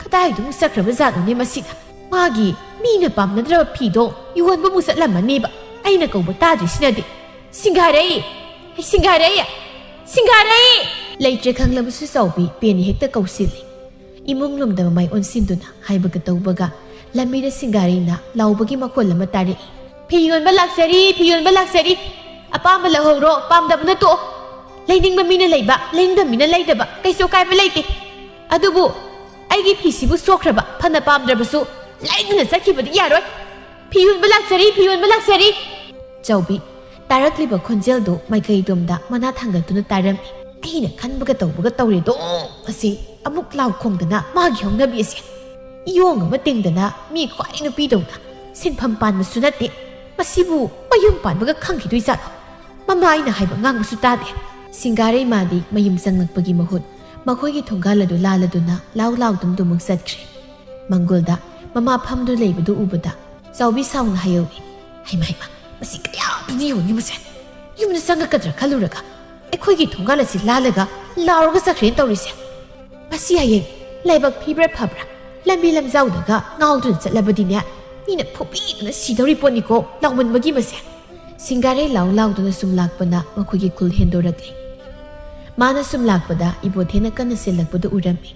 ꯀꯗꯥꯏꯗ ꯑꯃꯨꯛ ꯆꯠꯈ꯭ꯔꯕ ꯖꯥꯠꯅꯣꯅꯦ ꯃꯁꯤꯅ? ꯃꯥꯒꯤ ꯃꯤꯅ ꯄꯥꯝꯅꯗ꯭ꯔꯕ ꯐꯤꯗꯣ ꯌꯣꯟꯕ ꯑꯃꯨꯛ ꯆꯠꯂꯝꯃꯅꯦꯕ꯫ ꯑꯩꯅ ꯀꯧꯕ ꯇꯥꯗ꯭ꯔꯤꯁꯤꯅꯗꯤ꯫ "ꯁꯤꯡꯒꯥꯔꯩ! ꯁꯤꯡꯒꯥꯔꯩ! ꯁꯤꯡꯒꯥꯔꯩ!" ꯂꯩꯇ꯭ꯔꯦ ꯈꯪꯂꯕꯁꯨ ꯆꯥꯎꯕꯤ ꯄꯦꯟꯅ ꯍꯦꯛꯇ ꯀꯧꯁꯤꯜꯂꯤ꯫ ꯏꯃꯨꯡ ꯂꯣꯝꯗ ꯃꯃꯥꯏ ꯑꯣꯟꯁꯤꯟꯗꯨꯅ ꯍꯥꯏꯕꯒ ꯇꯧꯕꯒ ꯂꯝꯕꯤꯗ ꯁꯤꯡꯒꯥꯔꯩꯅ ꯂꯥꯎꯕꯒꯤ ꯃꯈꯣꯜ ꯑꯃ ꯇꯥꯔꯛꯏ꯫ "ꯐꯤ ꯌꯣꯟꯕ ꯂꯥꯛꯆꯔꯤ, ꯐꯤ ꯌꯣꯟꯕ ꯂꯥꯛꯆꯔꯤ꯫ ꯑꯄꯥꯝꯕ ꯂꯧꯍꯧꯔꯣ, ꯄꯥꯝꯗꯕꯅ ꯇꯣꯛꯑꯣ꯫ ꯂꯩꯅꯤꯡꯕ ꯃꯤꯅ ꯂꯩꯕ, ꯂꯩꯅꯤꯡꯗꯕ ꯃꯤꯅ ꯂꯩꯗꯕ ꯀꯩꯁꯨ ꯑꯀꯥꯏꯕ ꯂꯩꯇꯦ꯫ ꯑꯗꯨꯕꯨ ꯑꯩꯒꯤ ꯐꯤꯁꯤꯕꯨ ꯁꯣꯛꯈ꯭ꯔꯕ ꯐꯅ ꯄꯥꯝꯗ꯭ꯔꯕꯁꯨ ꯂꯩꯗꯅ ꯆꯠꯈꯤꯕꯗꯤ ꯌꯥꯔꯣꯏ꯫ ꯐꯤ ꯌꯣꯟꯕ ꯂꯥꯛꯆꯔꯤ, ꯐꯤ ꯌꯣꯟꯕ ꯂꯥꯛꯆꯔꯤ!" ꯆꯥꯎꯕꯤ, ꯇꯥꯔꯛꯂꯤꯕ ꯈꯣꯟꯖꯦꯜꯗꯨ ꯃꯥꯏꯀꯩꯗꯣꯝꯗ ꯃꯅꯥ ꯊꯥꯡꯒꯠꯇꯨꯅ ꯇꯥꯔꯝꯃꯤ꯫ ꯑꯩꯅ ꯈꯟꯕꯒ ꯇꯧꯕꯒ ꯇꯧꯔꯦꯗꯣ꯫ ꯑꯁꯤ ꯑꯃꯨꯛ ꯂꯥꯎ ꯈꯣꯡꯗꯅ ꯃꯥꯒꯤ ꯍꯧꯅꯕꯤ ꯑꯁꯦ ꯏꯌꯣꯡ ꯑꯃ ꯇꯤꯡꯗꯅ ꯃꯤ ꯈ꯭ꯋꯥꯏ ꯅꯨꯄꯤꯗꯧꯅ ꯁꯤꯟꯐꯝ ꯄꯥꯟꯕꯁꯨ ꯅꯠꯇꯦ꯫ ꯃꯁꯤꯕꯨ ꯃꯌꯨꯝ ꯄꯥꯟꯕꯒ ꯈꯪꯈꯤꯗꯣꯏꯖꯥꯠꯂꯣ? ꯃꯃꯥ ꯑꯩꯅ ꯍꯥꯏꯕ ꯉꯥꯡꯕꯁꯨ ꯇꯥꯗꯦ꯫ ꯁꯤꯡꯒꯥꯔꯩ ꯃꯥꯗꯤ ꯃꯌꯨꯝ ꯆꯪꯂꯛꯄꯒꯤ ꯃꯍꯨꯠ ꯃꯈꯣꯏꯒꯤ ꯊꯣꯡꯒꯥꯜ ꯑꯗꯨ ꯂꯥꯜꯂꯗꯨꯅ ꯂꯥꯎ ꯂꯥꯎꯗꯨꯅ ꯑꯗꯨꯃꯛ ꯆꯠꯈ꯭ꯔꯦ꯫ ꯃꯪꯒꯣꯜꯗ ꯃꯃꯥ ꯐꯝꯗꯨꯅ ꯂꯩꯕꯗꯨ ꯎꯕꯗ ꯆꯥꯎꯕꯤ ꯁꯥꯎꯅ ꯍꯥꯏꯍꯧꯏ꯫ "ꯍꯩꯃ ꯍꯩꯃ, ꯃꯁꯤ ꯀꯌꯥꯗꯨꯗꯤ ꯌꯣꯟꯅꯤ ꯃꯁꯦ꯫ ꯌꯨꯝꯗ ꯆꯪꯉꯛꯀꯗ꯭ꯔꯥ ꯈꯜꯂꯨꯔꯒ ꯑꯩꯈꯣꯏꯒꯤ ꯊꯣꯡꯒꯥꯜ ꯑꯁꯤ ꯂꯥꯜꯂꯒ ꯂꯥꯎꯔꯒ ꯆꯠꯈ꯭ꯔꯦꯅ ꯇꯧꯔꯤꯁꯦ꯫ ꯃꯁꯤ ꯍꯌꯦꯡ ꯂꯥꯏꯕꯛ ꯐꯤꯕ꯭ꯔꯥ ꯐꯕ꯭ꯔꯥ ꯂꯝꯕꯤ ꯂꯝꯖꯥꯎꯗꯒ ꯉꯥꯎꯗꯨꯅ ꯆꯠꯂꯕꯗꯤꯅꯦ, ꯃꯤꯅ ꯐꯨꯕꯤꯗꯨꯅ ꯁꯤꯗꯧꯔꯤ ꯄꯣꯠꯅꯤꯀꯣ ꯂꯥꯎꯃꯟꯕꯒꯤ ꯃꯁꯦ!" ꯁꯤꯡꯒꯥꯔꯩ ꯂꯥꯎ ꯂꯥꯎꯗꯨꯅ ꯁꯨꯝ ꯂꯥꯛꯄꯅ ꯃꯈꯣꯏꯒꯤ ꯈꯨꯜ ꯍꯦꯟꯗꯣꯔꯛꯂꯦ꯫ ꯃꯥꯅ ꯁꯨꯝ ꯂꯥꯛꯄꯗ ꯏꯕꯣꯊꯦꯅ ꯀꯟꯅ ꯆꯦꯜꯂꯛꯄꯗꯨ ꯎꯔꯝꯃꯤ꯫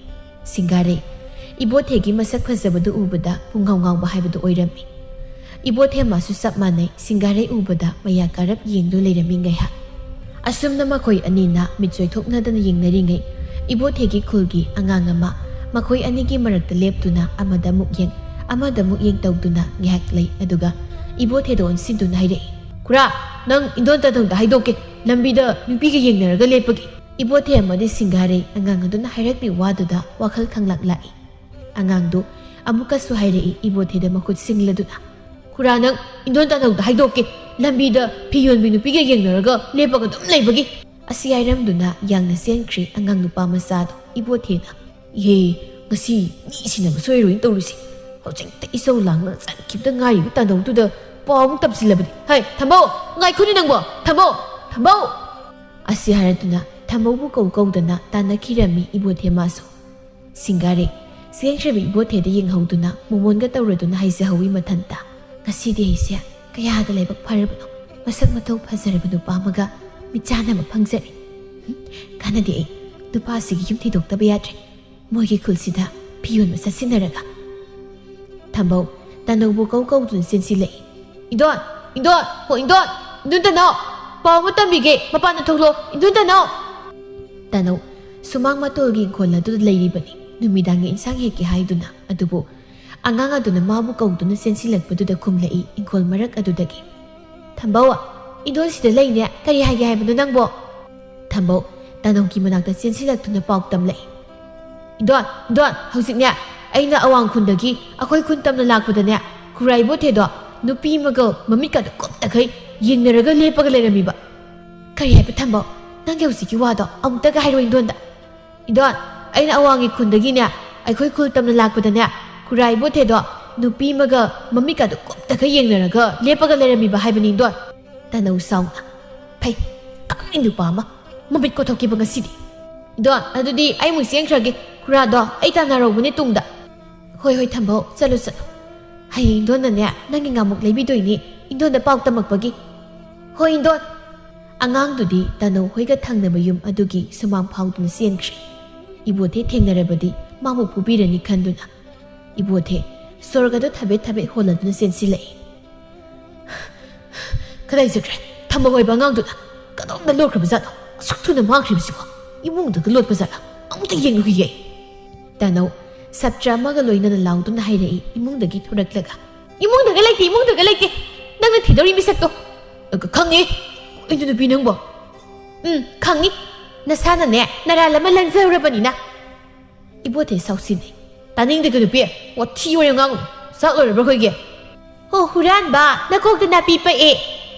ꯁꯤꯡꯒꯥꯔꯩ, ꯏꯕꯣꯊꯦꯒꯤ ꯃꯁꯛ ꯐꯖꯕꯗꯨ ꯎꯕꯗ ꯄꯨꯡꯉꯥꯎ ꯉꯥꯎꯕ ꯍꯥꯏꯕꯗꯨ ꯑꯣꯏꯔꯝꯃꯤ꯫ ꯏꯕꯣꯊꯦ ꯃꯥꯁꯨ ꯆꯞ ꯃꯥꯟꯅꯩ, ꯁꯤꯡꯒꯥꯔꯩ ꯎꯕꯗ ꯃꯌꯥ ꯀꯥꯔꯞ ꯌꯦꯡꯗꯨꯅ ꯂꯩꯔꯝꯃꯤ ꯉꯥꯏꯍꯥꯛ꯫ ꯑꯁꯨꯝꯅ ꯃꯈꯣꯏ ꯑꯅꯤꯅ ꯃꯤꯠ ꯆꯣꯏꯊꯣꯛꯅꯗꯅ ꯌꯦꯡꯅꯔꯤꯉꯩ, ꯏꯕꯣꯊꯦꯒꯤ ꯈꯨꯜꯒꯤ ꯑꯉꯥꯡ ꯑꯃ ꯃꯈꯣꯏ ꯑꯅꯤꯒꯤ ꯃꯔꯛꯇ ꯂꯦꯞꯇꯨꯅ ꯑꯃꯗ ꯑꯃꯨꯛ ꯌꯦꯡ, ꯑꯃꯗ ꯑꯃꯨꯛ ꯌꯦꯡ ꯇꯧꯗꯨꯅ ꯉꯥꯏꯍꯥꯛ ꯂꯩ꯫ ꯑꯗꯨꯒ ꯏꯕꯣꯊꯦꯗ ꯑꯣꯟꯁꯤꯟꯗꯨꯅ ꯍꯥꯏꯔꯛꯏ, "ꯈꯨꯔꯥ, ꯅꯪ ꯏꯟꯗꯣꯟ ꯇꯥꯗꯧꯗ ꯍꯥꯏꯗꯣꯛꯀꯦ, ꯂꯝꯕꯤꯗ ꯅꯨꯄꯤꯒ ꯌꯦꯡꯅꯔꯒ ꯂꯦꯞꯄꯒꯤ!" ꯏꯕꯣꯊꯦ ꯑꯃꯗꯤ ꯁꯤꯡꯒꯥꯔꯩ ꯑꯉꯥꯡ ꯑꯗꯨꯅ ꯍꯥꯏꯔꯛꯂꯤ ꯋꯥꯗꯨꯗ ꯋꯥꯈꯜ ꯈꯪꯂꯥꯛ ꯂꯥꯛꯏ꯫ ꯑꯉꯥꯡꯗꯨ ꯑꯃꯨꯛꯀꯁꯨ ꯍꯥꯏꯔꯛꯏ ꯏꯕꯣꯊꯦꯗ ꯃꯈꯨꯠ ꯁꯤꯡꯂꯗꯨꯅ, "ꯈꯨꯔꯥ, ꯅꯪ ꯏꯟꯗꯣꯟ ꯇꯥꯗꯧꯗ ꯍꯥꯏꯗꯣꯛꯀꯦ, ꯂꯝꯕꯤꯗ ꯐꯤ ꯌꯣꯟꯕꯤ ꯅꯨꯄꯤꯒ ꯌꯦꯡꯅꯔꯒ ꯂꯦꯞꯄꯒ ꯑꯗꯨꯝ ꯂꯩꯕꯒꯤ!" ꯑꯁꯤ ꯍꯥꯏꯔꯝꯗꯨꯅ ꯌꯥꯡꯅ ꯆꯦꯟꯈ꯭ꯔꯦ ꯑꯉꯥꯡ ꯅꯨꯄꯥ ꯃꯆꯥꯗꯣ꯫ ꯏꯕꯣꯊꯦꯅ, "ꯏꯍꯦ, ꯉꯁꯤ ꯃꯤ ꯁꯤꯟꯅꯕ ꯁꯣꯏꯔꯣꯏꯅ ꯇꯧꯔꯤꯁꯦ꯫ ꯍꯧꯖꯤꯛꯇ ꯏꯁꯧ ꯂꯥꯡꯅ ꯆꯠꯈꯤꯕꯗ ꯉꯥꯏꯔꯤꯕ ꯇꯥꯅꯧꯗꯨꯗ ꯄꯥꯎ ꯑꯃꯨꯛ ꯇꯝꯁꯤꯜꯂꯕꯗꯤ, "ꯍꯩ, ꯊꯝꯕꯧ! ꯉꯥꯏꯈꯣꯅꯦ ꯅꯪꯕꯣ! ꯊꯝꯕꯧ! ꯊꯝꯕꯧ!" ꯑꯁꯤ ꯍꯥꯏꯔꯗꯨꯅ ꯊꯝꯕꯧꯕꯨ ꯀꯧ ꯀꯧꯗꯅ ꯇꯥꯟꯅꯈꯤꯔꯝꯃꯤ ꯏꯕꯣꯊꯦ ꯃꯥꯁꯨ꯫ ꯁꯤꯡꯒꯥꯔꯦ, ꯆꯦꯟꯈ꯭ꯔꯕꯤ ꯏꯕꯣꯊꯦꯗ ꯌꯦꯡꯍꯧꯗꯨꯅ ꯃꯣꯃꯣꯟꯒ ꯇꯧꯔꯗꯨꯅ ꯍꯥꯏꯖꯍꯧꯋꯤ ꯃꯊꯟꯇ, "ꯉꯁꯤꯗꯤ ꯑꯩꯁꯦ ꯀꯌꯥꯗ ꯂꯥꯏꯕꯛ ꯐꯔꯕꯅꯣ, ꯃꯁꯛ ꯃꯇꯧ ꯐꯖꯔꯕ ꯅꯨꯄꯥ ꯑꯃꯒ ꯃꯤꯠꯆꯥꯟꯅꯕ ꯐꯪꯖꯔꯦ꯫ ꯍꯨꯝ, ꯀꯥꯟꯅꯗꯦ, ꯑꯩ ꯅꯨꯄꯥꯁꯤꯒꯤ ꯌꯨꯝ ꯊꯤꯗꯣꯛꯇꯕ ꯌꯥꯗ꯭ꯔꯦ꯫ ꯃꯣꯏꯒꯤ ꯈꯨꯜꯁꯤꯗ ꯐꯤ ꯌꯣꯟꯕ ꯆꯠꯁꯤꯟꯅꯔꯒ꯫" ꯊꯝꯕꯧ ꯇꯥꯅꯧꯕꯨ ꯀꯧ ꯀꯧꯗꯨꯅ ꯆꯦꯟꯁꯤꯜꯂꯛꯏ꯫ "ꯏꯟꯗꯣꯟ! ꯏꯟꯗꯣꯟ! ꯍꯣ ꯏꯟꯗꯣꯟ! ꯏꯟꯗꯣꯟ ꯇꯥꯅꯧ! ꯄꯥꯎ ꯑꯃ ꯇꯝꯕꯤꯒꯦ, ꯃꯄꯥꯟꯗ ꯊꯣꯛꯂꯣ, ꯏꯟꯗꯣꯟ ꯇꯥꯅꯧ!" ꯇꯥꯅꯧ ꯁꯨꯃꯥꯡ ꯃꯇꯣꯜꯒꯤ ꯏꯪꯈꯣꯜ ꯑꯗꯨꯗ ꯂꯩꯔꯤꯕꯅꯤ, ꯅꯨꯃꯤꯗꯥꯡꯒꯤ ꯏꯟꯁꯥꯡ ꯍꯦꯛꯀꯦ ꯍꯥꯏꯗꯨꯅ꯫ ꯑꯗꯨꯕꯨ ꯑꯉꯥꯡ ꯑꯗꯨꯅ ꯃꯥꯕꯨ ꯀꯧꯗꯨꯅ ꯆꯦꯟꯁꯤꯜꯂꯛꯄꯗꯨꯗ ꯈꯨꯝꯂꯛꯏ ꯏꯪꯈꯣꯜ ꯃꯔꯛ ꯑꯗꯨꯗꯒꯤ, "ꯊꯝꯕꯧ, ꯏꯟꯗꯣꯟ ꯁꯤꯗ ꯂꯩꯅꯦ, ꯀꯔꯤ ꯍꯥꯏꯒꯦ ꯍꯥꯏꯕꯅꯣ ꯅꯪꯕꯣ?" ꯊꯝꯕꯧ ꯇꯥꯅꯧꯒꯤ ꯃꯅꯥꯛꯇ ꯆꯦꯟꯁꯤꯜꯂꯛꯇꯨꯅ ꯄꯥꯎ ꯇꯝꯂꯛꯏ꯫ "ꯏꯟꯗꯣꯟ, ꯏꯟꯗꯣꯟ, ꯍꯧꯖꯤꯛꯅꯦ ꯑꯩꯅ ꯑꯋꯥꯡ ꯈꯨꯟꯗꯒꯤ ꯑꯩꯈꯣꯏ ꯈꯨꯟ ꯇꯝꯅ ꯂꯥꯛꯄꯗꯅꯦ, ꯈꯨꯔꯥꯏ ꯏꯕꯣꯊꯦꯗꯣ ꯅꯨꯄꯤ ꯑꯃꯒ ꯃꯃꯤꯠꯀꯗꯣ ꯀꯨꯞꯇꯈꯩ ꯌꯦꯡꯅꯔꯒ ꯂꯦꯞꯄꯒ ꯂꯩꯔꯝꯃꯤꯕ꯫" "ꯀꯔꯤ ꯍꯥꯏꯕ ꯊꯝꯕꯧ? ꯅꯪꯒꯤ ꯍꯧꯖꯤꯛꯀꯤ ꯋꯥꯗꯣ ꯑꯃꯨꯛꯇꯒ ꯍꯥꯏꯔꯣ ꯏꯟꯗꯣꯟꯗ꯫" "ꯏꯟꯗꯣꯟ, ꯑꯩꯅ ꯑꯋꯥꯡꯒꯤ ꯈꯨꯟꯗꯒꯤꯅꯦ, ꯑꯩꯈꯣꯏ ꯈꯨꯜ ꯇꯝꯅ ꯂꯥꯛꯄꯗꯅꯦ, ꯈꯨꯔꯥꯏ ꯏꯕꯣꯊꯦꯗꯣ ꯅꯨꯄꯤ ꯑꯃꯒ ꯃꯃꯤꯠꯀꯗꯣ ꯀꯨꯞꯇꯈꯩ ꯌꯦꯡꯅꯔꯒ ꯂꯦꯞꯄꯒ ꯂꯩꯔꯝꯃꯤꯕ ꯍꯥꯏꯕꯅꯤ ꯏꯟꯗꯣꯟ꯫" ꯇꯥꯅꯧ ꯁꯥꯎꯅ, "ꯐꯩ, ꯀꯥꯡꯂꯤ ꯅꯨꯄꯥ ꯑꯃ ꯃꯃꯤꯠ ꯀꯣꯊꯣꯛꯈꯤꯕ ꯉꯁꯤꯗꯤ꯫ ꯏꯟꯗꯣꯟ, ꯑꯗꯨꯗꯤ ꯑꯩ ꯑꯃꯨꯛ ꯆꯦꯟꯈ꯭ꯔꯒꯦ, ꯈꯨꯔꯥꯗꯣ ꯑꯩ ꯇꯥꯟꯅꯔꯧꯕꯅꯦ ꯇꯨꯡꯗ꯫" "ꯍꯣꯏ, ꯍꯣꯏ, ꯊꯝꯕꯧ, ꯆꯠꯂꯨ, ꯆꯠꯂꯨ꯫ ꯍꯌꯦꯡ ꯏꯟꯗꯣꯟꯅꯅꯦ ꯅꯪꯒꯤ ꯉꯥꯃꯨꯛ ꯂꯩꯕꯤꯗꯣꯏꯅꯤ, ꯏꯟꯗꯣꯟꯗ ꯄꯥꯎ ꯇꯝꯃꯛꯄꯒꯤ꯫" "ꯍꯣꯏ, ꯏꯟꯗꯣꯟ꯫" ꯑꯉꯥꯡꯗꯨꯗꯤ ꯇꯥꯅꯧ ꯍꯣꯏꯒ ꯊꯪꯅꯕ ꯌꯨꯝ ꯑꯗꯨꯒꯤ ꯁꯨꯃꯥꯡ ꯐꯥꯎꯗꯨꯅ ꯆꯦꯟꯈ꯭ꯔꯦ꯫ ꯏꯕꯣꯊꯦ ꯊꯦꯡꯅꯔꯕꯗꯤ ꯃꯥꯕꯨ ꯐꯨꯕꯤꯔꯅꯤ ꯈꯟꯗꯨꯅ ꯏꯕꯣꯊꯦ ꯁꯣꯔꯒꯗꯨ ꯊꯕꯦꯠ ꯊꯕꯦꯠ ꯍꯣꯜꯂꯗꯨꯅ ꯆꯦꯟꯁꯤꯜꯂꯛꯏ꯫ "ꯀꯗꯥꯏ ꯆꯠꯈ꯭ꯔꯦ? ꯊꯝꯕꯧ ꯍꯥꯏꯕ ꯑꯉꯥꯡꯗꯨꯅ ꯀꯗꯣꯝꯗ ꯂꯣꯠꯈ꯭ꯔꯕ ꯖꯥꯠꯅꯣ? ꯑꯁꯨꯛ ꯊꯨꯅ ꯃꯥꯡꯈ꯭ꯔꯤꯕꯁꯤꯕꯣ? ꯏꯃꯨꯡꯗꯒ ꯂꯣꯠꯄ ꯖꯥꯠꯂꯥ? ꯑꯃꯨꯛꯇ ꯌꯦꯡꯂꯨꯈꯤꯒꯦ꯫" ꯇꯥꯅꯧ ꯁꯥꯇ꯭ꯔ ꯑꯃꯒ ꯂꯣꯏꯅꯅ ꯂꯥꯎꯗꯨꯅ ꯍꯥꯏꯔꯛꯏ ꯏꯃꯨꯡꯗꯒꯤ ꯊꯣꯔꯛꯂꯒ꯫ "ꯏꯃꯨꯡꯗꯒ ꯂꯩꯇꯦ, ꯏꯃꯨꯡꯗꯒ ꯂꯩꯇꯦ꯫ ꯅꯪꯅ ꯊꯤꯗꯧꯔꯤ ꯃꯤꯁꯛꯇꯣ꯫" "ꯑ, ꯈꯪꯉꯤ꯫ ꯀꯩꯅꯣ ꯅꯨꯄꯤ ꯅꯪꯕꯣ?" "ꯎꯝ, ꯈꯪꯉꯤ꯫ ꯅꯁꯥꯅꯅꯦ ꯅꯔꯥꯜ ꯑꯃ ꯂꯪꯖꯔꯨꯔꯕꯅꯤꯅ꯫" ꯏꯕꯣꯊꯦ ꯁꯥꯎꯁꯤꯟꯅꯩ꯫ "ꯇꯥꯅꯤꯡꯗꯦ ꯀꯩꯅꯣ ꯅꯨꯄꯤ, ꯋꯥꯊꯤ ꯋꯥꯔꯦꯝ ꯉꯥꯡꯒꯅꯨ꯫ ꯆꯥꯛ ꯂꯣꯏꯔꯕ꯭ꯔꯥ ꯑꯩꯈꯣꯏꯒꯤ?" "ꯍꯣ ꯍꯨꯔꯥꯟꯕ, ꯅꯀꯣꯛꯇ ꯅꯥꯄꯤ ꯄꯛꯑꯦ꯫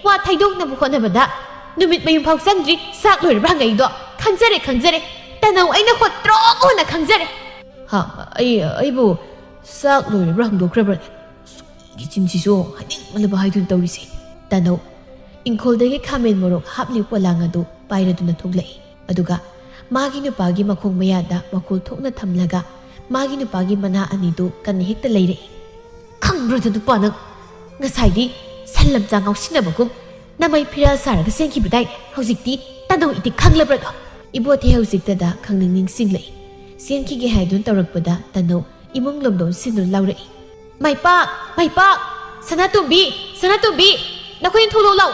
ꯋꯥ ꯊꯩꯗꯣꯛꯅꯕ ꯍꯣꯠꯅꯕꯗ ꯅꯨꯃꯤꯠ ꯃꯌꯨꯝ ꯐꯥꯎ ꯆꯪꯗ꯭ꯔꯤ, ꯆꯥꯛ ꯂꯣꯏꯔꯕ꯭ꯔꯥ ꯍꯪꯉꯛꯏꯗꯣ? ꯈꯪꯖꯔꯦ, ꯈꯪꯖꯔꯦ꯫ ꯇꯥꯅꯧ ꯑꯩꯅ ꯍꯣꯠꯇ꯭ꯔꯣꯛ ꯍꯣꯠꯅ ꯈꯪꯖꯔꯦ꯫" "ꯍꯥ, ꯑꯩ, ꯑꯩꯕꯨ, ꯆꯥꯛ ꯂꯣꯏꯔꯕ꯭ꯔꯥ ꯍꯪꯗꯣꯛꯈ꯭ꯔꯕ꯭ꯔꯥꯅꯦ? ꯑꯁ, ꯑꯩꯒꯤ ꯆꯤꯟꯁꯤꯁꯨ ꯍꯥꯏꯅꯤꯡꯃꯜꯂꯕ ꯍꯥꯏꯗꯨꯅ ꯇꯧꯔꯤꯁꯦ꯫ ꯇꯥꯅꯧ ꯏꯪꯈꯣꯜꯗꯒꯤ ꯈꯥꯃꯦꯟ ꯃꯣꯔꯣꯛ ꯍꯥꯞꯂꯤꯕ ꯄꯣꯂꯥꯡ ꯑꯗꯨ ꯄꯥꯏꯔꯗꯨꯅ ꯊꯣꯛꯂꯛꯏ꯫ ꯑꯗꯨꯒ ꯃꯥꯒꯤ ꯅꯨꯄꯥꯒꯤ ꯃꯈꯣꯡ ꯃꯌꯥꯗ ꯃꯈꯣꯜ ꯊꯣꯛꯅ ꯊꯝꯂꯒ ꯃꯥꯒꯤ ꯅꯨꯄꯥꯒꯤ ꯃꯅꯥ ꯑꯅꯤꯗꯨ ꯀꯟꯅ ꯍꯦꯛꯇ ꯂꯩꯔꯛꯏ꯫ "ꯈꯪꯕ꯭ꯔꯣꯗ ꯅꯨꯄꯥ ꯅꯪ? ꯉꯁꯥꯏꯗꯤ ꯁꯟ ꯂꯝꯆꯥ ꯉꯥꯎꯁꯤꯟꯅꯕꯒꯨꯝ ꯅꯃꯩ ꯐꯤꯔꯥꯜ ꯁꯥꯔꯒ ꯆꯦꯟꯈꯤꯕꯗꯥꯏꯅꯦ꯫ ꯍꯧꯖꯤꯛꯇꯤ ꯇꯥꯅꯧ ꯏꯇꯤꯛ ꯈꯪꯂꯕ꯭ꯔꯗꯣ?" ꯏꯕꯣꯊꯦ ꯍꯧꯖꯤꯛꯇꯗ ꯈꯪꯅꯤꯡ ꯅꯤꯡꯁꯤꯡꯂꯛꯏ꯫ ꯆꯦꯟꯈꯤꯒꯦ ꯍꯥꯏꯗꯨꯅ ꯇꯧꯔꯛꯄꯗ ꯇꯥꯅꯧ ꯏꯃꯨꯡ ꯂꯣꯝꯗ ꯑꯣꯟꯁꯤꯟꯗꯨꯅ ꯂꯥꯎꯔꯛꯏ꯫ "ꯃꯥꯏꯄꯥꯛ! ꯃꯥꯏꯄꯥꯛ! ꯁꯅꯥꯇꯣꯝꯕꯤ! ꯁꯅꯥꯇꯣꯝꯕꯤ! ꯅꯈꯣꯏꯅ ꯊꯣꯛꯂꯛꯑꯣ ꯂꯥꯎ!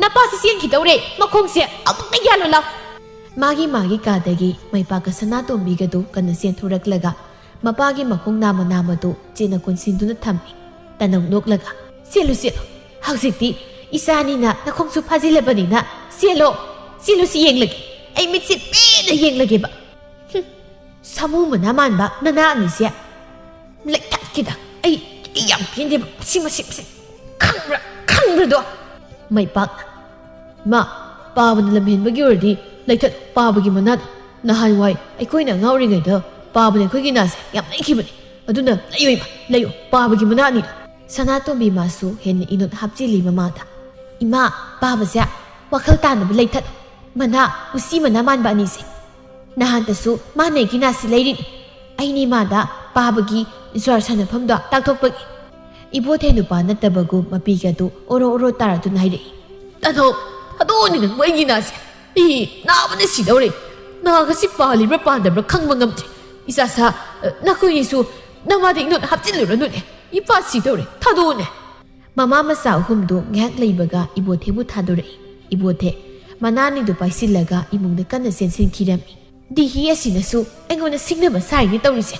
ꯅꯄꯥꯁꯤ ꯆꯦꯟꯈꯤꯗꯧꯔꯦ! ꯃꯈꯣꯡꯁꯦ ꯑꯃꯨꯛꯇ ꯌꯥꯜꯂꯣ ꯂꯥꯎ!" ꯃꯥꯒꯤ ꯃꯥꯒꯤ ꯀꯥꯗꯒꯤ ꯃꯥꯏꯄꯥꯛꯀ ꯁꯅꯥꯇꯣꯝꯕꯤꯒꯗꯨ ꯀꯟꯅ ꯆꯦꯟꯊꯣꯔꯛꯂꯒ ꯃꯄꯥꯒꯤ ꯃꯈꯣꯡ ꯅꯥꯝꯃ ꯅꯥꯝꯃꯗꯨ ꯆꯦꯠꯅ ꯀꯣꯟꯁꯤꯟꯗꯨꯅ ꯊꯝꯃꯤ꯫ ꯇꯥꯅꯧ ꯅꯣꯛꯂꯒ, "ꯆꯦꯜꯂꯨ, ꯆꯦꯜꯂꯨ꯫ ꯍꯧꯖꯤꯛꯇꯤ ꯏꯆꯥꯅꯤꯅ ꯅꯈꯣꯡꯁꯨ ꯐꯥꯖꯤꯜꯂꯕꯅꯤꯅ ꯆꯦꯜꯂꯣ꯫ ꯆꯦꯜꯂꯨ, ꯁꯤ ꯌꯦꯡꯂꯒꯦ꯫ ꯑꯩ ꯃꯤꯠꯁꯦ ꯄꯦꯟꯅ ꯌꯦꯡꯂꯒꯦꯕ꯫ ꯍꯨꯝ, ꯁꯥꯃꯨ ꯃꯅꯥ ꯃꯥꯟꯕ ꯅꯅꯥ ꯑꯅꯤꯁꯦ꯫ ꯂꯩꯊꯠꯈꯤꯗ꯫ ꯑꯩ, ꯑꯩ ꯌꯥꯝ ꯄꯦꯟꯗꯦꯕ꯫ ꯃꯁꯤ, ꯃꯁꯤ, ꯃꯁꯤ꯫ ꯈꯪꯕ꯭ꯔꯥ? ꯈꯪꯕ꯭ꯔꯥꯗꯣ?" ꯃꯥꯏꯄꯥꯛꯅ, "ꯏꯃꯥ, ꯄꯥꯕꯅ ꯂꯝꯍꯦꯟꯕꯒꯤ ꯑꯣꯏꯔꯗꯤ ꯂꯩꯊꯠ ꯄꯥꯕꯒꯤ ꯃꯅꯥꯗ꯫ ꯅꯍꯥꯟꯋꯥꯏ ꯑꯩꯈꯣꯏꯅ ꯑꯉꯥꯡ ꯑꯣꯏꯔꯤꯉꯩꯗ ꯄꯥꯕꯅ ꯑꯩꯈꯣꯏꯒꯤ ꯅꯥꯁꯦ ꯌꯥꯝ ꯂꯩꯈꯤꯕꯅꯤ꯫ ꯑꯗꯨꯅ ꯂꯩꯌꯣ ꯏꯃꯥ, ꯂꯩꯌꯣ, ꯄꯥꯕꯒꯤ ꯃꯅꯥ ꯑꯅꯤꯗꯣ꯫" ꯁꯅꯥꯇꯣꯝꯕꯤ ꯃꯥꯁꯨ ꯍꯦꯟꯅ ꯏꯅꯣꯠ ꯍꯥꯞꯆꯤꯜꯂꯤ ꯃꯃꯥꯗ꯫ "ꯏꯃꯥ, ꯄꯥꯕꯁꯦ ꯋꯥꯈꯜ ꯇꯥꯅꯕ ꯂꯩꯊꯠ꯫ ꯃꯅꯥ, ꯎꯆꯤ ꯃꯅꯥ ꯃꯥꯟꯕ ꯑꯅꯤꯁꯦ꯫ ꯅꯍꯥꯟꯇꯁꯨ ꯃꯥꯅ ꯑꯩꯒꯤ ꯅꯥꯁꯤ ꯂꯩꯔꯤꯅꯤ꯫ ꯑꯩꯅ ꯏꯃꯥꯗ ꯄꯥꯕꯒꯤ ꯖ꯭ꯋꯥꯔ ꯁꯥꯟꯅꯐꯝꯗꯣ ꯇꯥꯛꯊꯣꯛꯄꯒꯤ꯫" ꯏꯕꯣꯊꯦ ꯅꯨꯄꯥ ꯅꯠꯇꯕꯒꯨꯝ ꯃꯄꯤꯒꯗꯨ ꯑꯣꯔꯣ ꯑꯣꯔꯣ ꯇꯥꯔꯗꯨꯅ ꯍꯥꯏꯔꯛꯏ꯫ "ꯇꯥꯅꯧ, ꯊꯥꯗꯣꯛꯑꯣꯅꯦ ꯅꯪꯕꯨ ꯑꯩꯒꯤ ꯅꯥꯁꯦ꯫ ꯑꯩ ꯅꯥꯕꯅ ꯁꯤꯗꯧꯔꯦ꯫ ꯅꯥꯒꯁꯤ ꯄꯥꯜꯂꯤꯕ꯭ꯔꯥ ꯄꯥꯟꯗꯕ꯭ꯔꯥ ꯈꯪꯕ ꯉꯝꯗ꯭ꯔꯦ꯫ ꯏꯆꯥꯁꯥ, ꯑ, ꯅꯈꯣꯏꯅꯤꯁꯨ ꯅꯃꯥꯗ ꯏꯅꯣꯠ ꯍꯥꯞꯆꯤꯜꯂꯨꯔꯅꯨꯅꯦ꯫ ꯏꯄꯥ ꯁꯤꯗꯧꯔꯦ꯫ ꯊꯥꯗꯣꯛꯑꯣꯅꯦ꯫" ꯃꯃꯥ ꯃꯆꯥ ꯑꯍꯨꯝꯗꯨ ꯉꯥꯏꯍꯥꯛ ꯂꯩꯕꯒ ꯏꯕꯣꯊꯦꯕꯨ ꯊꯥꯗꯣꯔꯛꯏ꯫ ꯏꯕꯣꯊꯦ ꯃꯅꯥ ꯑꯅꯤꯗꯨ ꯄꯥꯏꯁꯤꯜꯂꯒ ꯏꯃꯨꯡꯗ ꯀꯟꯅ ꯆꯦꯟꯁꯤꯟꯈꯤꯔꯝꯃꯤ꯫ "ꯗꯤꯍꯤ ꯑꯁꯤꯅꯁꯨ ꯑꯩꯉꯣꯟꯗ ꯁꯤꯡꯅꯕ ꯁꯥꯔꯤꯅꯦ ꯇꯧꯔꯤꯁꯦ꯫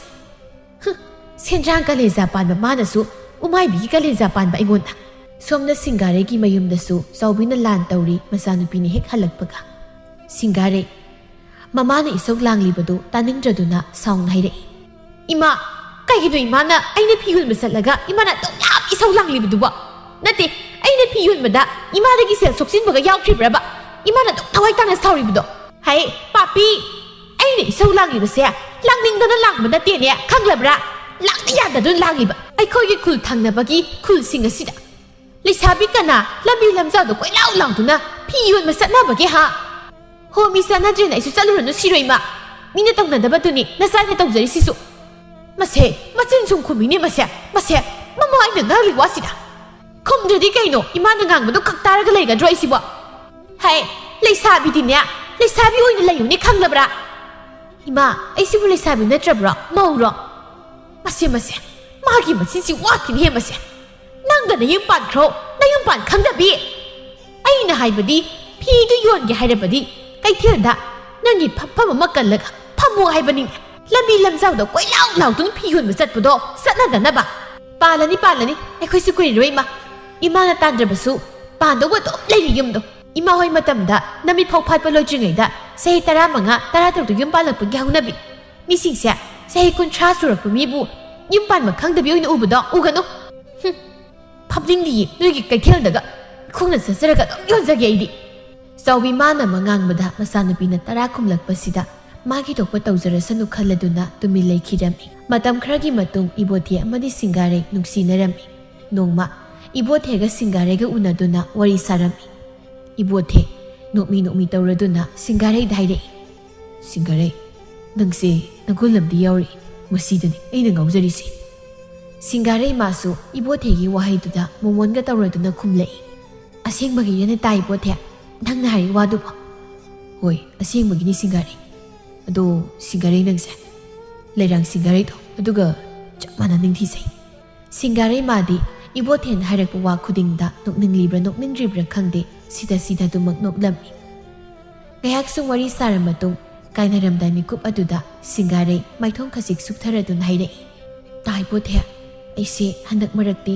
ꯍꯨꯝ, ꯁꯦꯟꯗ꯭ꯔꯥꯡ ꯀꯂꯦꯖꯥ ꯄꯥꯟꯕ ꯃꯥꯅꯁꯨ ꯎꯃꯥꯏꯕꯤꯒꯤ ꯀꯂꯦꯖꯥ ꯄꯥꯟꯕ ꯑꯩꯉꯣꯟꯗ꯫" ꯁꯣꯝꯗ ꯁꯤꯡꯒꯥꯔꯩꯒꯤ ꯃꯌꯨꯝꯗꯁꯨ ꯆꯥꯎꯕꯤꯅ ꯂꯥꯟ ꯇꯧꯔꯤ꯫ ꯃꯆꯥꯅꯨꯄꯤꯅ ꯍꯦꯛ ꯍꯜꯂꯛꯄꯒ꯫ ꯁꯤꯡꯒꯥꯔꯩ ꯃꯃꯥꯅ ꯏꯁꯧ ꯂꯥꯡꯂꯤꯕꯗꯨ ꯇꯥꯅꯤꯡꯗ꯭ꯔꯗꯨꯅ ꯁꯥꯎꯅ ꯍꯥꯏꯔꯛꯏ꯫ "ꯏꯃꯥ, ꯀꯩꯒꯤꯅꯣ ꯏꯃꯥꯅ ꯑꯩꯅ ꯐꯤ ꯌꯣꯟꯕ ꯆꯠꯂꯒ ꯏꯃꯥꯅ ꯑꯗꯨꯛ ꯌꯥꯝ ꯏꯁꯧ ꯂꯥꯡꯂꯤꯕꯗꯨꯕꯣ? ꯅꯠꯇꯦ, ꯑꯩꯅ ꯐꯤ ꯌꯣꯟꯕꯗ ꯏꯃꯥꯗꯒꯤ ꯁꯦꯜ ꯁꯣꯛꯆꯤꯟꯕꯒ ꯌꯥꯎꯈ꯭ꯔꯤꯕ꯭ꯔꯕ? ꯏꯃꯥꯅ ꯑꯗꯨꯛ ꯊꯋꯥꯏ ꯇꯥꯅ ꯁꯥꯎꯔꯤꯕꯗꯣ?" "ꯍꯩ, ꯄꯥꯄꯤ, ꯑꯩꯅ ꯏꯁꯧ ꯂꯥꯡꯂꯤꯕꯁꯦ ꯂꯥꯡꯅꯤꯡꯗꯅ ꯂꯥꯡꯕ ꯅꯠꯇꯦꯅꯦ, ꯈꯪꯂꯕ꯭ꯔꯥ? ꯂꯥꯡꯕ ꯌꯥꯗꯗꯨꯅ ꯂꯥꯡꯂꯤꯕ ꯑꯩꯈꯣꯏꯒꯤ ꯈꯨꯜ ꯊꯪꯅꯕꯒꯤ ꯈꯨꯜꯁꯤꯡ ꯑꯁꯤꯗ ꯂꯩꯁꯥꯕꯤ ꯀꯅꯥ ꯂꯝꯕꯤ ꯂꯝꯖꯥꯎꯗ ꯀꯣꯏꯂꯥꯎ ꯂꯥꯎꯗꯨꯅ ꯐꯤ ꯌꯣꯟꯕ ꯆꯠꯅꯕꯒꯦ ꯍꯥ? ꯍꯣ, ꯃꯤ ꯆꯠꯅꯗ꯭ꯔꯦꯅ ꯑꯩꯁꯨ ꯆꯠꯂꯨꯔꯅꯨ ꯁꯤꯔꯣ ꯏꯃꯥ? ꯃꯤꯅ ꯇꯧꯅꯗꯕꯗꯨꯅꯤ ꯅꯆꯥꯅ ꯇꯧꯖꯔꯤꯁꯤꯁꯨ꯫ ꯃꯁꯦ, ꯃꯆꯤꯟ ꯁꯨꯝ ꯈꯨꯝꯃꯤꯅꯦ ꯃꯁꯦ, ꯃꯁꯦ, ꯃꯃꯥ ꯑꯩꯅ ꯉꯥꯡꯂꯤ ꯋꯥꯁꯤꯗ꯫ ꯈꯨꯝꯗ꯭ꯔꯗꯤ ꯀꯩꯅꯣ, ꯏꯃꯥꯅ ꯉꯥꯡꯕꯗꯣ ꯈꯛ ꯇꯥꯔꯒ ꯂꯩꯒꯗ꯭ꯔꯣ ꯑꯩꯁꯤꯕꯣ? ꯍꯥꯏ, ꯂꯩꯁꯥꯕꯤꯗꯤꯅꯦ, ꯂꯩꯁꯥꯕꯤ ꯑꯣꯏꯅ ꯂꯩꯌꯨꯅꯦ ꯈꯪꯂꯕ꯭ꯔꯥ? ꯏꯃꯥ, ꯑꯩꯁꯤꯕꯨ ꯂꯩꯁꯥꯕꯤ ꯅꯠꯇ꯭ꯔꯕ꯭ꯔꯣ? ꯃꯧꯔꯣ? ꯃꯁꯦ, ꯃꯁꯦ, ꯃꯥꯒꯤ ꯃꯆꯤꯟꯁꯤ ꯋꯥꯠꯇꯤꯅꯦ ꯃꯁꯦ꯫ ꯅꯪꯒ ꯅꯌꯨꯝ ꯄꯥꯟꯈ꯭ꯔꯣ, ꯅꯌꯨꯝ ꯄꯥꯟ ꯈꯪꯗꯕꯤ꯫ ꯑꯩꯅ ꯍꯥꯏꯕꯗꯤ, ꯐꯤꯗꯨ ꯌꯣꯟꯒꯦ ꯍꯥꯏꯔꯕꯗꯤ ꯀꯩꯊꯦꯜꯗ ꯅꯪꯒꯤ ꯐꯝꯐꯝ ꯑꯃ ꯀꯜꯂꯒ ꯐꯝꯃꯨ ꯍꯥꯏꯕꯅꯤꯅꯦ꯫ ꯂꯝꯕꯤ ꯂꯝꯖꯥꯎꯗ ꯀꯣꯏꯂꯥꯎ ꯂꯥꯎꯗꯨꯅ ꯐꯤ ꯌꯣꯟꯕ ꯆꯠꯄꯗꯣ ꯆꯠꯅꯗꯅꯕ꯫ ꯄꯥꯜꯂꯅꯤ, ꯄꯥꯜꯂꯅꯤ, ꯑꯩꯈꯣꯏꯁꯨ ꯀꯨꯏꯔꯔꯣꯏ ꯏꯃꯥ꯫ ꯏꯃꯥꯅ ꯇꯥꯟꯗ꯭ꯔꯕꯁꯨ ꯄꯥꯟꯗꯧꯕ ꯑꯗꯨꯝ ꯂꯩꯔꯤ ꯌꯨꯝꯗꯣ꯫ ꯏꯃꯥ ꯍꯣꯏ ꯃꯇꯝꯗ ꯅꯃꯤꯠ ꯐꯥꯎ ꯐꯥꯠꯄ ꯂꯣꯏꯗ꯭ꯔꯤꯉꯩꯗ ꯆꯍꯤ ꯇꯔꯥꯃꯉꯥ, ꯇꯔꯥꯇꯔꯨꯛꯇ ꯌꯨꯝ ꯄꯥꯜꯂꯛꯄꯒꯤ ꯍꯧꯅꯕꯤ꯫ ꯃꯤꯁꯤꯡꯁꯦ ꯆꯍꯤ ꯀꯨꯟꯊ꯭ꯔꯥ ꯁꯨꯔꯛꯄ ꯃꯤꯕꯨ ꯌꯨꯝ ꯄꯥꯟꯕ ꯈꯪꯗꯕꯤ ꯑꯣꯏꯅ ꯎꯕꯗꯣ ꯎꯒꯅꯨ꯫ ꯍꯨꯝ, ꯐꯝꯅꯤꯡꯗꯤꯌꯦ ꯅꯣꯏꯒꯤ ꯀꯩꯊꯦꯜꯗꯒ꯫ ꯈꯣꯡꯅ ꯆꯠꯆꯔꯒ ꯑꯗꯨꯝ ꯌꯣꯟꯖꯒꯦ ꯑꯩꯗꯤ꯫ ꯆꯥꯎꯕꯤ ꯃꯥꯅ ꯑꯃ ꯉꯥꯡꯕꯗ ꯃꯆꯥꯅꯨꯄꯤꯅ ꯇꯔꯥ ꯈꯨꯝꯂꯛꯄꯁꯤꯗ ꯃꯥꯒꯤ ꯊꯣꯛꯄ ꯇꯧꯖꯔꯁꯅꯨ ꯈꯜꯂꯗꯨꯅ ꯇꯨꯃꯤꯟ ꯂꯩꯈꯤꯔꯝꯃꯤ꯫ ꯃꯇꯝ ꯈꯔꯒꯤ ꯃꯇꯨꯡ ꯏꯕꯣꯊꯦ ꯑꯃꯗꯤ ꯁꯤꯡꯒꯥꯔꯩ ꯅꯨꯡꯁꯤꯅꯔꯝꯃꯤ꯫ ꯅꯣꯡꯃ ꯏꯕꯣꯊꯦꯒ ꯁꯤꯡꯒꯥꯔꯩꯒ ꯎꯅꯗꯨꯅ ꯋꯥꯔꯤ ꯁꯥꯔꯝꯃꯤ꯫ ꯏꯕꯣꯊꯦ ꯅꯣꯛꯃꯤ ꯅꯣꯛꯃꯤ ꯇꯧꯔꯗꯨꯅ ꯁꯤꯡꯒꯥꯔꯩꯗ ꯍꯥꯏꯔꯛꯏ, "ꯁꯤꯡꯒꯥꯔꯩ, ꯅꯪꯁꯦ ꯅꯒꯨꯟ ꯑꯃꯗꯤ ꯌꯥꯎꯔꯤ꯫ ꯃꯁꯤꯗꯅꯤ ꯑꯩꯅ ꯉꯥꯎꯖꯔꯤꯁꯦ꯫" ꯁꯤꯡꯒꯥꯔꯩ ꯃꯥꯁꯨ ꯏꯕꯣꯊꯦꯒꯤ ꯋꯥꯍꯩꯗꯨꯗ ꯃꯣꯃꯣꯟꯒ ꯇꯧꯔꯗꯨꯅ ꯈꯨꯝꯂꯛꯏ, "ꯑꯁꯦꯡꯕꯒꯤꯔꯅꯦ ꯇꯥ ꯏꯕꯣꯊꯦ ꯅꯪꯅ ꯍꯥꯏꯔꯤ ꯋꯥꯗꯨꯕꯣ?" "ꯍꯣꯏ, ꯑꯁꯦꯡꯕꯒꯤꯅꯤ ꯁꯤꯡꯒꯥꯔꯩ꯫ ꯑꯗꯣ ꯁꯤꯡꯒꯥꯔꯩ ꯅꯪꯁꯦ ꯂꯩꯔꯥꯡ ꯁꯤꯡꯒꯥꯔꯩꯗꯣ ꯑꯗꯨꯒ ꯆꯞ ꯃꯥꯟꯅ ꯅꯤꯡꯊꯤꯖꯩ꯫" ꯁꯤꯡꯒꯥꯔꯩ ꯃꯥꯗꯤ ꯏꯕꯣꯊꯦꯟ ꯍꯥꯏꯔꯛꯄ ꯋꯥ ꯈꯨꯗꯤꯡꯗ ꯅꯣꯛꯅꯤꯡꯂꯤꯕ꯭ꯔꯥ ꯅꯣꯛꯅꯤꯡꯗ꯭ꯔꯤꯕ꯭ꯔꯥ ꯈꯪꯗꯦ, ꯁꯤꯗ ꯁꯤꯗ ꯑꯗꯨꯃꯛ ꯅꯣꯛꯂꯝꯃꯤ꯫ ꯉꯥꯏꯍꯥꯛ ꯁꯨꯝ ꯋꯥꯔꯤ ꯁꯥꯔ ꯃꯇꯨꯡ ꯀꯥꯏꯅꯔꯝꯗꯥꯏ ꯃꯤꯀꯨꯞ ꯑꯗꯨꯗ ꯁꯤꯡꯒꯥꯔꯩ ꯃꯥꯏꯊꯣꯡ ꯈꯖꯤꯛ ꯁꯨꯛꯊꯔꯗꯨꯅ ꯍꯥꯏꯔꯛꯏ, "ꯇꯥ ꯏꯕꯣꯊꯦ, ꯑꯩꯁꯦ ꯍꯟꯗꯛ ꯃꯔꯛꯇꯤ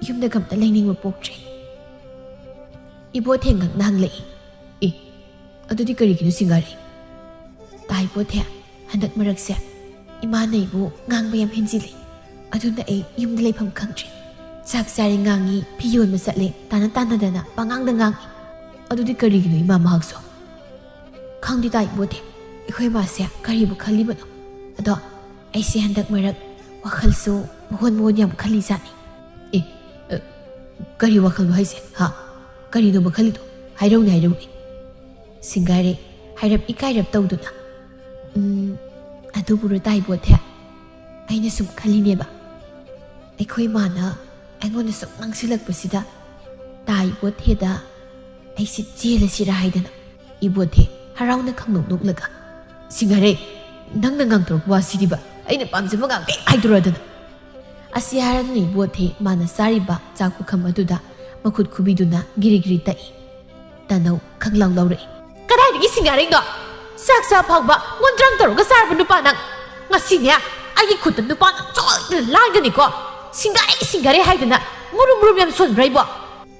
ꯌꯨꯝꯗꯒ ꯑꯝꯇ ꯂꯩꯅꯤꯡꯕ ꯄꯣꯛꯇ꯭ꯔꯦ꯫" ꯏꯕꯣꯊꯦꯟ ꯉꯛꯅ ꯍꯪꯂꯛꯏ, "ꯑꯦ, ꯑꯗꯨꯗꯤ ꯀꯔꯤꯒꯤꯅꯣ ꯁꯤꯡꯒꯥꯔꯩ?" "ꯇꯥ ꯏꯕꯣꯊꯦ, ꯍꯟꯗꯛ ꯃꯔꯛꯁꯦ ꯏꯃꯥꯅ ꯑꯩꯕꯨ ꯉꯥꯡꯕ ꯌꯥꯝ ꯍꯦꯟꯖꯤꯜꯂꯤ꯫ ꯑꯗꯨꯅ ꯑꯩ ꯌꯨꯝꯗ ꯂꯩꯐꯝ ꯈꯪꯗ꯭ꯔꯦ꯫ ꯆꯥꯛ ꯆꯥꯔꯦ ꯉꯥꯡꯉꯤ, ꯐꯤ ꯌꯣꯟꯕ ꯆꯠꯂꯦ ꯇꯥꯅ ꯇꯥꯅꯗꯅ ꯄꯉꯥꯡꯗ ꯉꯥꯡꯉꯤ꯫ ꯑꯗꯨꯗꯤ ꯀꯔꯤꯒꯤꯅꯣ ꯏꯃꯥ ꯃꯍꯥꯛꯁꯨ?" "ꯈꯪꯗꯦ ꯇꯥ ꯏꯕꯣꯊꯦ, ꯑꯩꯈꯣꯏ ꯃꯥꯁꯦ ꯀꯔꯤꯕꯨ ꯈꯜꯂꯤꯕꯅꯣ꯫ ꯑꯗꯣ ꯑꯩꯁꯦ ꯍꯟꯗꯛ ꯃꯔꯛ ꯋꯥꯈꯜꯁꯨ ꯃꯍꯣꯟ ꯃꯍꯣꯟ ꯌꯥꯝ ꯈꯜꯂꯤꯖꯥꯠꯅꯤ꯫ ꯑꯦ, ꯑ, ꯀꯔꯤ ꯋꯥꯈꯜꯅꯣ ꯍꯥꯏꯁꯦ? ꯍꯥ? ꯀꯔꯤꯅꯣ ꯃꯈꯜꯂꯤꯗꯣ? ꯍꯥꯏꯔꯧꯅꯦ, ꯍꯥꯏꯔꯧꯅꯦ꯫ ꯁꯤꯡꯒꯥꯔꯩ ꯍꯥꯏꯔꯞ ꯏꯀꯥꯏꯔꯞ ꯇꯧꯗꯨꯅ, "ꯎꯝ, ꯑꯗꯨꯕꯨꯔꯣ ꯇꯥ ꯏꯕꯣꯊꯦ? ꯑꯩꯅ ꯁꯨꯝ ꯈꯜꯂꯤꯅꯦꯕ꯫ ꯑꯩꯈꯣꯏ ꯃꯥꯅ ꯑꯩꯉꯣꯟꯗ ꯁꯨꯝ ꯉꯥꯡꯁꯤꯜꯂꯛꯄꯁꯤꯗ ꯇꯥ ꯏꯕꯣꯊꯦꯗ ꯑꯩꯁꯤ ꯆꯦꯜꯂꯁꯤꯔꯥ ꯍꯥꯏꯗꯅ꯫" ꯏꯕꯣꯊꯦ ꯍꯔꯥꯎꯅ ꯈꯪꯅꯣꯛ ꯅꯣꯛꯂꯒ, "ꯁꯤꯡꯒꯥꯔꯩ, ꯅꯪꯅ ꯉꯥꯡꯊꯣꯔꯛꯄ ꯋꯥꯁꯤꯗꯤꯕ ꯑꯩꯅ ꯄꯥꯝꯖꯕ ꯉꯥꯛꯇ ꯍꯥꯏꯗꯣꯔꯛꯑꯗꯅ!" ꯑꯁꯤ ꯍꯥꯏꯔꯗꯨꯅ ꯏꯕꯣꯊꯦ ꯃꯥꯅ ꯆꯥꯔꯤꯕ ꯆꯥꯛ ꯄꯨꯈꯝ ꯑꯗꯨꯗ ꯃꯈꯨꯠ ꯈꯨꯕꯤꯗꯨꯅ ꯒꯤꯔꯤ ꯒꯤꯔꯤ ꯇꯛꯏ꯫ ꯇꯅꯧ ꯈꯪꯂꯥꯎ ꯂꯥꯎꯔꯛꯏ꯫ "ꯀꯗꯥꯏꯗꯒꯤ ꯁꯤꯡꯒꯥꯔꯩꯅꯣ? ꯆꯥꯛ ꯆꯥ ꯐꯥꯎꯕ ꯃꯣꯟꯗ꯭ꯔꯪ ꯇꯧꯔꯒ ꯆꯥꯔꯕ ꯅꯨꯄꯥ ꯅꯪ! ꯉꯁꯤꯅꯦ, ꯑꯩꯒꯤ ꯈꯨꯠꯇ ꯅꯨꯄꯥ ꯅꯪ ꯁꯣꯏꯗꯅ ꯂꯥꯟꯒꯅꯤꯀꯣ! ꯁꯤꯡꯒꯥꯔꯩ, ꯁꯤꯡꯒꯥꯔꯩ ꯍꯥꯏꯗꯅ ꯃꯨꯔꯨꯝ ꯃꯨꯔꯨꯝ ꯌꯥꯝ ꯁꯣꯟꯕ꯭ꯔꯥ ꯑꯩꯕꯣ?"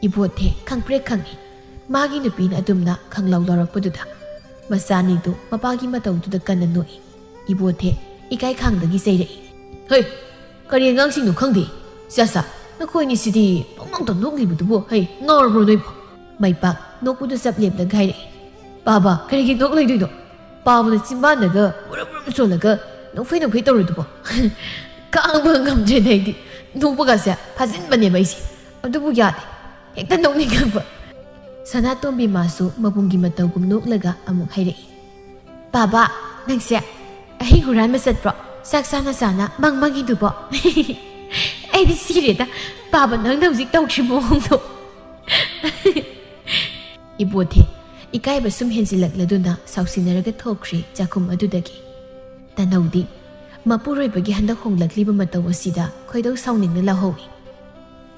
ꯏꯕꯣꯊꯦ ꯈꯪꯄ꯭ꯔꯦꯛ ꯈꯪꯏ꯫ ꯃꯥꯒꯤ ꯅꯨꯄꯤꯅ ꯑꯗꯨꯝꯅ ꯈꯪꯂꯥꯎ ꯂꯥꯎꯔꯛꯄꯗꯨꯗ ꯃꯆꯥꯅꯤꯗꯨ ꯃꯄꯥꯒꯤ ꯃꯇꯧꯗꯨꯗ ꯀꯟꯅ ꯅꯣꯛꯏ꯫ ꯏꯕꯣꯊꯦ ꯏꯀꯥꯏ ꯈꯥꯡꯗꯒꯤ ꯆꯩꯔꯛꯏ꯫ "ꯍꯩ, ꯀꯔꯤ ꯑꯉꯥꯡꯁꯤꯡꯅꯣ ꯈꯪꯗꯦ꯫ ꯆꯥ ꯆꯥ, ꯅꯈꯣꯏꯅꯤꯁꯤꯗꯤ ꯄꯪꯅꯣꯛꯇ ꯅꯣꯛꯂꯤꯕꯗꯨꯕꯨ, ꯍꯩ, ꯉꯥꯎꯔꯕ꯭ꯔꯣ ꯅꯣꯏꯕꯣ?" ꯃꯩꯄꯥꯛ ꯅꯣꯛꯄꯗꯨ ꯆꯞ ꯂꯦꯞꯂꯒ ꯍꯥꯏꯔꯛꯏ꯫ "ꯄꯥꯕ, ꯀꯔꯤꯒꯤ ꯅꯣꯛꯂꯣꯏꯗꯣꯏꯅꯣ? ꯄꯥꯕꯅ ꯆꯤꯝꯕꯥꯟꯗꯒ ꯃꯨꯔꯨꯝ ꯃꯨꯔꯨꯝ ꯁꯣꯜꯂꯒ ꯅꯣꯛꯐꯦ ꯅꯣꯛꯐꯦ ꯇꯧꯔꯤꯗꯨꯕꯣ?" "ꯈꯥꯡꯕ ꯉꯝꯗ꯭ꯔꯦꯗ ꯑꯩꯗꯤ꯫ ꯅꯣꯛꯄꯒꯁꯦ ꯐꯥꯖꯤꯟꯕꯅꯦꯕ ꯑꯩꯁꯦ꯫ ꯑꯗꯨꯕꯨ ꯌꯥꯗꯦ꯫ ꯍꯦꯛꯇ ꯅꯣꯛꯅꯤꯡꯉꯛꯄ꯫" ꯁꯅꯥꯇꯣꯝꯕꯤ ꯃꯥꯁꯨ ꯃꯕꯨꯡꯒꯤ ꯃꯇꯧꯒꯨꯝ ꯅꯣꯛꯂꯒ ꯑꯃꯨꯛ ꯍꯥꯏꯔꯛꯏ꯫ "ꯄꯥꯕ, ꯅꯪꯁꯦ ꯑꯍꯤꯡ ꯍꯨꯔꯥꯟꯕ ꯆꯠꯄ꯭ꯔꯣ? ꯆꯥꯛ ꯆꯥꯅ ꯆꯥꯅ ꯃꯪ ꯃꯪꯉꯤꯗꯨꯕꯣ?" "ꯑꯩꯗꯤ ꯁꯤꯔꯦꯗ, ꯄꯥꯕ, ꯅꯪꯅ ꯍꯧꯖꯤꯛ ꯇꯧꯈ꯭ꯔꯤ ꯃꯑꯣꯡꯗꯣ!" ꯏꯕꯣꯊꯦ ꯏꯀꯥꯏꯕ ꯁꯨꯝ ꯍꯦꯟꯖꯤꯜꯂꯛꯂꯗꯨꯅ ꯁꯥꯎꯁꯤꯟꯅꯔꯒ ꯊꯣꯛꯈ꯭ꯔꯦ ꯆꯥꯛꯈꯨꯝ ꯑꯗꯨꯗꯒꯤ꯫ ꯇꯅꯧꯗꯤ ꯃꯄꯨꯔꯣꯏꯕꯒꯤ ꯍꯟꯗꯛ ꯍꯣꯡꯂꯛꯂꯤꯕ ꯃꯇꯧ ꯑꯁꯤꯗ ꯈꯣꯏꯗꯧ ꯁꯥꯎꯅꯤꯡꯅ ꯂꯥꯎꯍꯧꯏ꯫